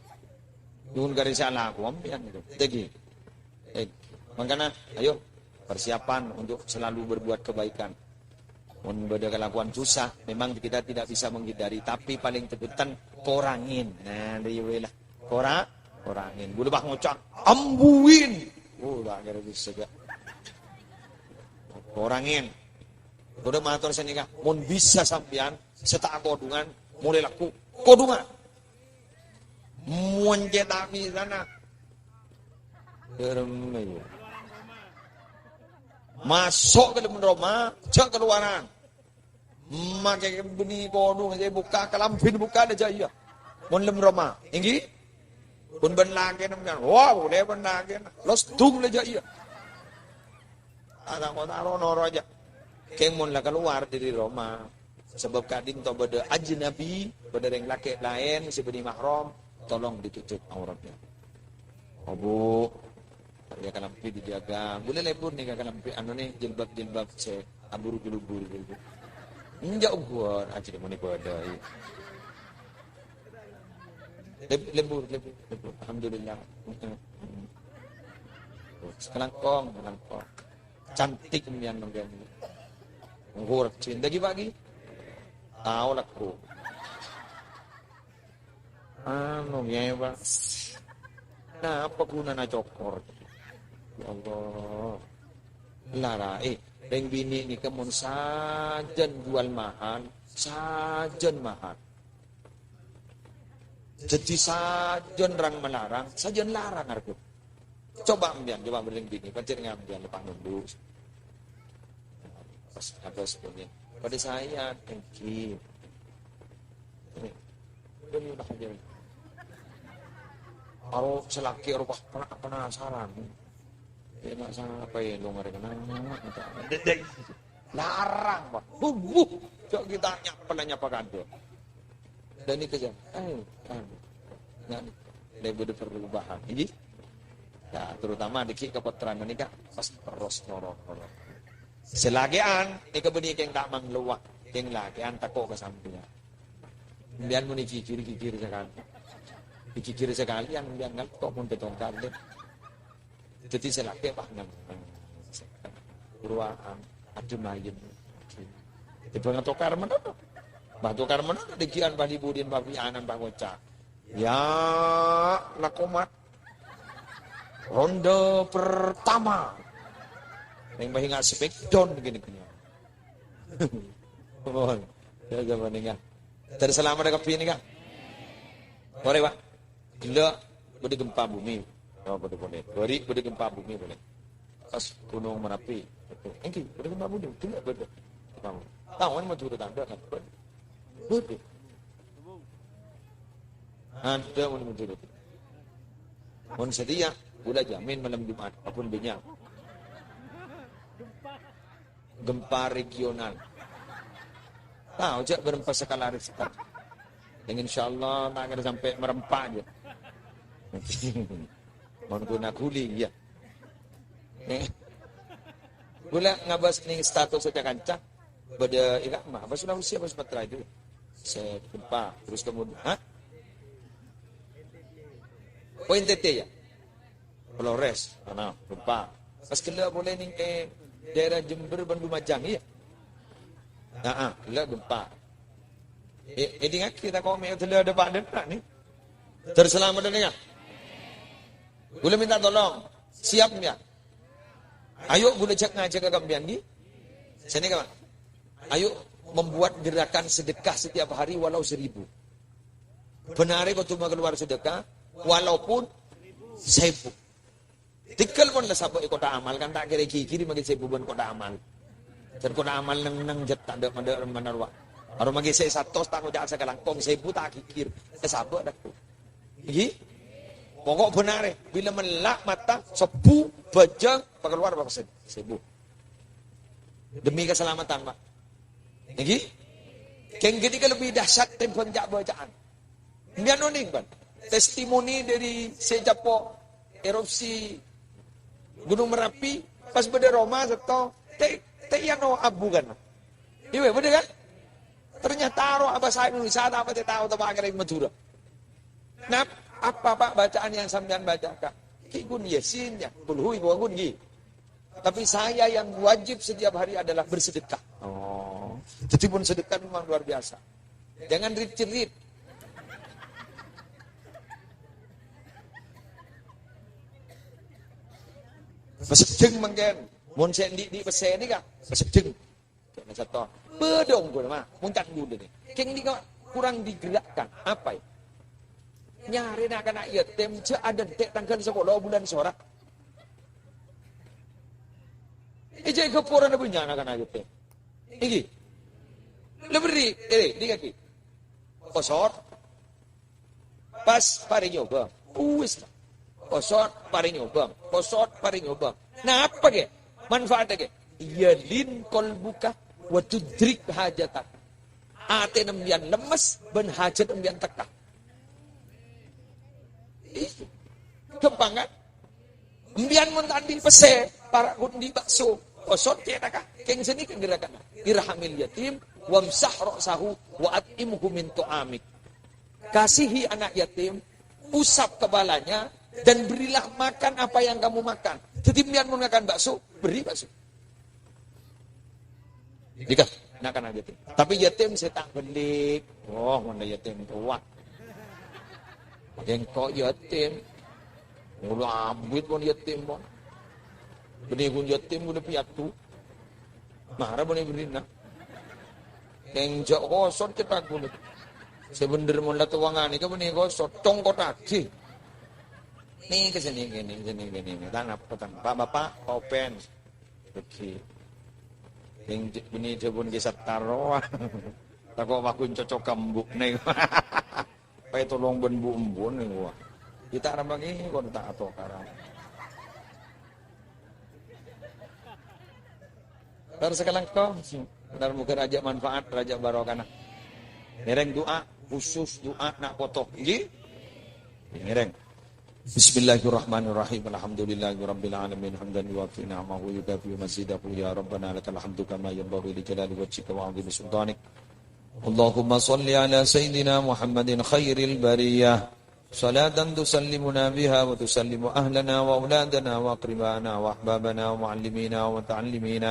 Nyuwun kari saya laku, ampian itu. Jadi, eh, makanya, ayo, persiapan untuk selalu berbuat kebaikan. Mon bâdâ kalakowan susah, memang kita tidak bisa menghindari, tapi paling tegetan korangin. Nah, dâ' iyâ bhâi la. Kora-, korangin. Bulâ bâ ngoca', "Ambuin." Oh, ta' kèra bisa, jâ. Korangin. Kaulâ mator sanèka, mon bisa sampèyan sè ta' akodhungan, molaè lagghu', kodhungan. Mon cè' ta' bisana, dâremma, yâ. Maso' ka dâlem roma, jhâ' kalowaran. Makè bânnè kodhung sè bukka', kalambhina bukka' la jâ' iyâ. Mon lem roma, èngghi? Pon bân lakèna, wah, polè bân lakèna. Losdung la jâ' iyâ. Ata kota ro noro jâ'. Kèng mon la kalowar dâri roma. Sabâb ka'dinto bâdâ ajnabi, bâdâ rèng lakè' laèn sè bânnè mahram, tolong ditutup auratnya. Abu, ya kalambhi dijaga. Bulâ lebur nèka kalambhi, anu nè, jilbab-jilbab sè aburu-julubur gitu. Enjâ' uwar, ajâ mon bâdâ, yâ. Leb-, lebur, lebur, lebur. Alhamdulillah. Heeh. Kalangkong, kalangkong. Cantik mbiyan, mbiyan. Ngurep cinta gi, Pak, gi? Tao lagghu'. Anu, Kèyaè, Pak. Napa ghunana cokor? Ya Allah. Lara, eh, rèng binè' nèka mon sajân juwâl mahal, sajân mahal. Dhâddhi sajân rang-malarang, sajân larang arghâ. Coba mbiyan, coba mending bini, pancet ngambiyan lepas nunduk. Pas ada sebenarnya. Pada saya, thank you. Ini, ini udah aja. Kalau selaki rupa pena-, penasaran. Ya, nggak salah apa ya, lu ngeri kenal. Dek, dek. Larang, Pak. Bubuh. Cok kita nyapa, nyapa kado. Dan itu aja. Eh, kan. Nah, lagi ada perubahan. Ini? Ya, terutama dikit kepotteran ini, Kak. Pas terus norok, norok. Selagian, ini kebeni keng tak mangluwa. Keng lagian tako ke sampingan. Kemudian muni gigir-gigir sekali. Gigir sekali yang kemudian ngantuk pun tetongkar deh. Dhâddhi sè lakè' pas neng, neng, purwaan, adhem ayem. Tiba ngatokar menono. Bah tokar menono, dhegghi'ân pas dhi-budhi'ân, pas pi'anan, pas ngoca', "Ya, la komat. Ronde pertama." Neng pas ingat smackdown gini-gini. Mohon. Ya, zaman ini kan. Dari selama ada kopi ini kan. Boleh, Pak. Gellâ' bâdâ gempa bumi. Oh, bâdâ polè. Bâri' bâdâ gempa bumi polè. Pas Gunung Merapi. Èngghi, bâdâ gempa bumi. Gellâ' bâdâ. Tahu kan Madhurâ tandhâ kan? Bâdâ. Ada mon Madhurâ. Mon satèya, bulâ jamin malem Jumat, apun bânnya'. Gempa regional. Tahu jâ' berempat skala Richter. Yang insyaallah ta' kèra sampè' marempa' jâ. Mon guna guli, iyâ. Eh. Ghulâ ngabâs nèng status saja kanca. Bâdâ iqamah. Apa Sulawesi apa Sumatera itu? Saya gempa. Terus kemudian, ha? Oh, N T T ya? Flores, ana gempa. Pas ghellâ' polè nèng, eh, daerah Jember bân Lumajang, iyâ. Nah, ah, ghellâ' gempa. Eh, èdingngaghi ta' kok mè' ghellâ' dâpa' dâ' nèng. Terus selamat dâ' nèng, ya. Ghulâ minta tolong. Siap, ya? Ayo, ghulâ jhâ' ngajhâk ka sampèyan, ghi. Sini, kawan. Ayo, membuat gerakan sedekah setiap hari walau seribu. Bân arè kodhu makalowar sedekah, walaupun sèbu. Tèngghâl pon la sabâ' è kotak amal, kan ta' kèra ghighiri maghi sèbu bân kotak amal. Jhâ' kotak amal neng-neng jhât ta' dâ'-madâ' rem-, manarowa. Aro maghi sè satos ta' ngoca' sakalangkong, sèbu ta' ghighir. Èsabâ' dhâkku. Ghi? Pokok bân arè, bilâ mella' mata, sèbu, bhâjâng, pakalowar apa sè-, sèbu. Demi keselamatan, Pak. Ngghi? Kèng ghânèka lebbi dahsyat tèmbhâng ca'-bâca'an. Sampèyan onèng, bân? Testimoni dâri sè capo' erupsi Gunung Merapi, pas bâdâ roma sèttong, te-, te' iyâ no abu kan? Iyâ, bhender kan? Ternyata ro abhâsa Indonesia ta' patè tao, ta' pangereng Madhurâ. Nah, apa, Pak, bacaan yang sampèyan bacakan? Ki Gun Yasin, ya. Kulhu ibu Gun, ghi. Tapi saya yang wajib setiap hari adalah bersedekah. Oh. Jadi pun sedekah memang luar biasa. Jangan rit-cerit. Paseddheng mangkèn. Mon sè ndi'-ndi' pèssè nèka, paseddheng. Kèng sèttong. Bâdâ ongghu, mah. Mon ca'na ghulâ nè. Kèng nèka kurang digerakkan. Apa ya? Nyarè na'-kana' yatim, jhâ' adântè' tangghâl sapolo bulân sora. È jhâ' ghâpporana bânnya' na'-kana' yatim. Ngghi. La berri', eh, nèka ghi. Posot. Pas parè nyoba. Uwis. Posot, parè nyoba. Posot, parè nyoba. Napa, ghi? Manfaatnya, ghi? Yalin qalbuka wa tudrik hajatak. Atèna sampèyan lemmes, bân hajat sampèyan tekka. Ih, ghâmpang, kan? Sampèyan mon ta' andi' pèssè, para' ghun andi' bakso. Posot cètakka. Kèng sè nèka gerakanna. Irhamil yatim, wamsah ra'sahu, wa at'imhu min ta'amik. Kasihi anak yatim, usap kepalanya, dan berilah makan apa yang kamu makan. Jadi, sampèyan mon ngakan bakso, beri bakso. Nèka, na'-kana' yatim. Tapi yatim sè ta' bâli'. Oh, mon yatim towa. Engko' yatim. Mula abit mon yatim, mon. Bânnè ghun yatim, ghun piatu. Mara bânnè bherri'na. Kèng jhâ' kosot cètak ghun. Sè bhender mon la towa nganèka bânnè kosot. Congkottaghi. Nèka sè nèka, nèka sè nèka, nèka. Ta' napa, ta' napa. Pak, Bapak, Pak Open. Bâgi. Sèng jhâ-, bânnè dhâbuna Ki Sattar rowa. Tako' paghun cocok ka embu' nèng. Paètolong bân bu-embu' nèng, wah. Kita rambangi kon ta' atokaran. Tar sakalangkong, tar moghâ rajâ manfaat, rajâ barokana. Ngèrèng du'a, khusus du'a na' poto. Ngghi? Ngèrèng. Bismillahirrahmanirrahim. Alhamdulillahirabbil alamin. Hamdan yuwafi ni'amahu wa yukafi mazidahu. Ya Rabbana lakal hamdu kama yanbaghi li jalali wajhika wa 'azimi sultanik. Allahumma shalli ala sayyidina Muhammadin khairil bariyah. Salatan tusallimuna biha wa tusallimu ahlana wa auladana wa aqribana wa ahbabana wa muallimina wa muta'allimina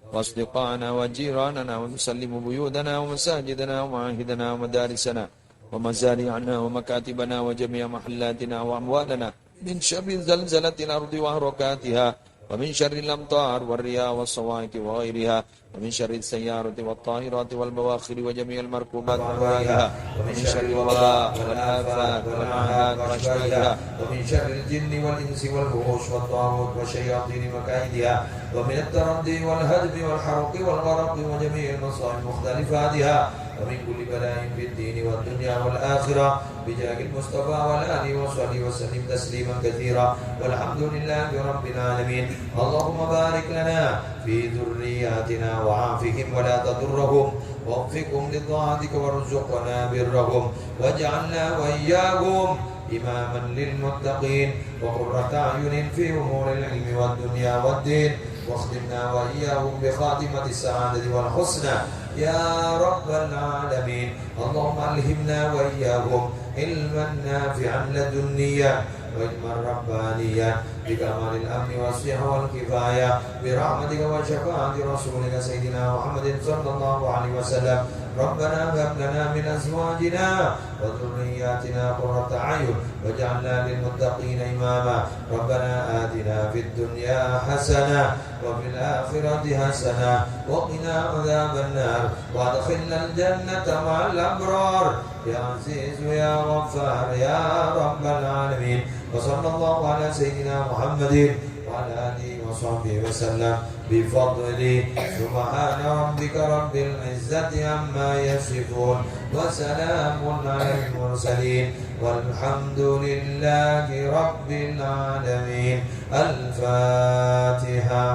wa asdiqana wa jiranana wa tusallimu buyutana wa masajidana wa ma'ahidana wa madarisana ومزارعنا ومكاتبنا وجميع محلاتنا وأموالنا من شر زلزلة الأرض وحركاتها ومن شر الأمطار والرياح والصواعق وغيرها ومن شر السيارة والطائرات والبواخر وجميع المركوبات وأنواعها ومن شر الوباء والآفات والأعهاد وأشباهها ومن شر الجن والإنس والوحوش والطاغوت والشياطين وكائدها ومن التردي والهدم والحرق والغرق وجميع المصائب مختلفاتها ومن كل بلاء في الدين والدنيا والآخرة بجاه المصطفى وعلى آله وصحبه وسلم تسليما كثيرا. والحمد لله رب العالمين. اللهم بارك لنا في ذرياتنا وعافهم ولا تضرهم، ووفقهم لطاعتك وارزقنا برهم، واجعلنا وإياهم إماما للمتقين وقرة أعين في أمور العلم والدنيا والدين، واختمنا وإياهم بخاتمة السعادة والحسنى يا رب العالمين. اللهم ألهمنا وإياهم علما نافعا لدنيا وعلما ربانيا بكمال الأمن والصحة والكفاية برحمتك وشفاعة رسولك سيدنا محمد صلى الله عليه وسلم. ربنا هب لنا من أزواجنا وذرياتنا قرة أعين واجعلنا للمتقين إماما. ربنا آتنا في الدنيا حسنة وفي الآخرة حسنة وقنا عذاب النار وأدخلنا الجنة مع الأبرار يا عزيز يا غفار يا رب العالمين. وصلى الله على سيدنا محمد وعلى آله وصحبه وسلم بفضله. سبحان ربك رب العزة عما يصفون وسلام على المرسلين والحمد لله رب العالمين. الفاتحة.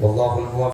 والله الموفق.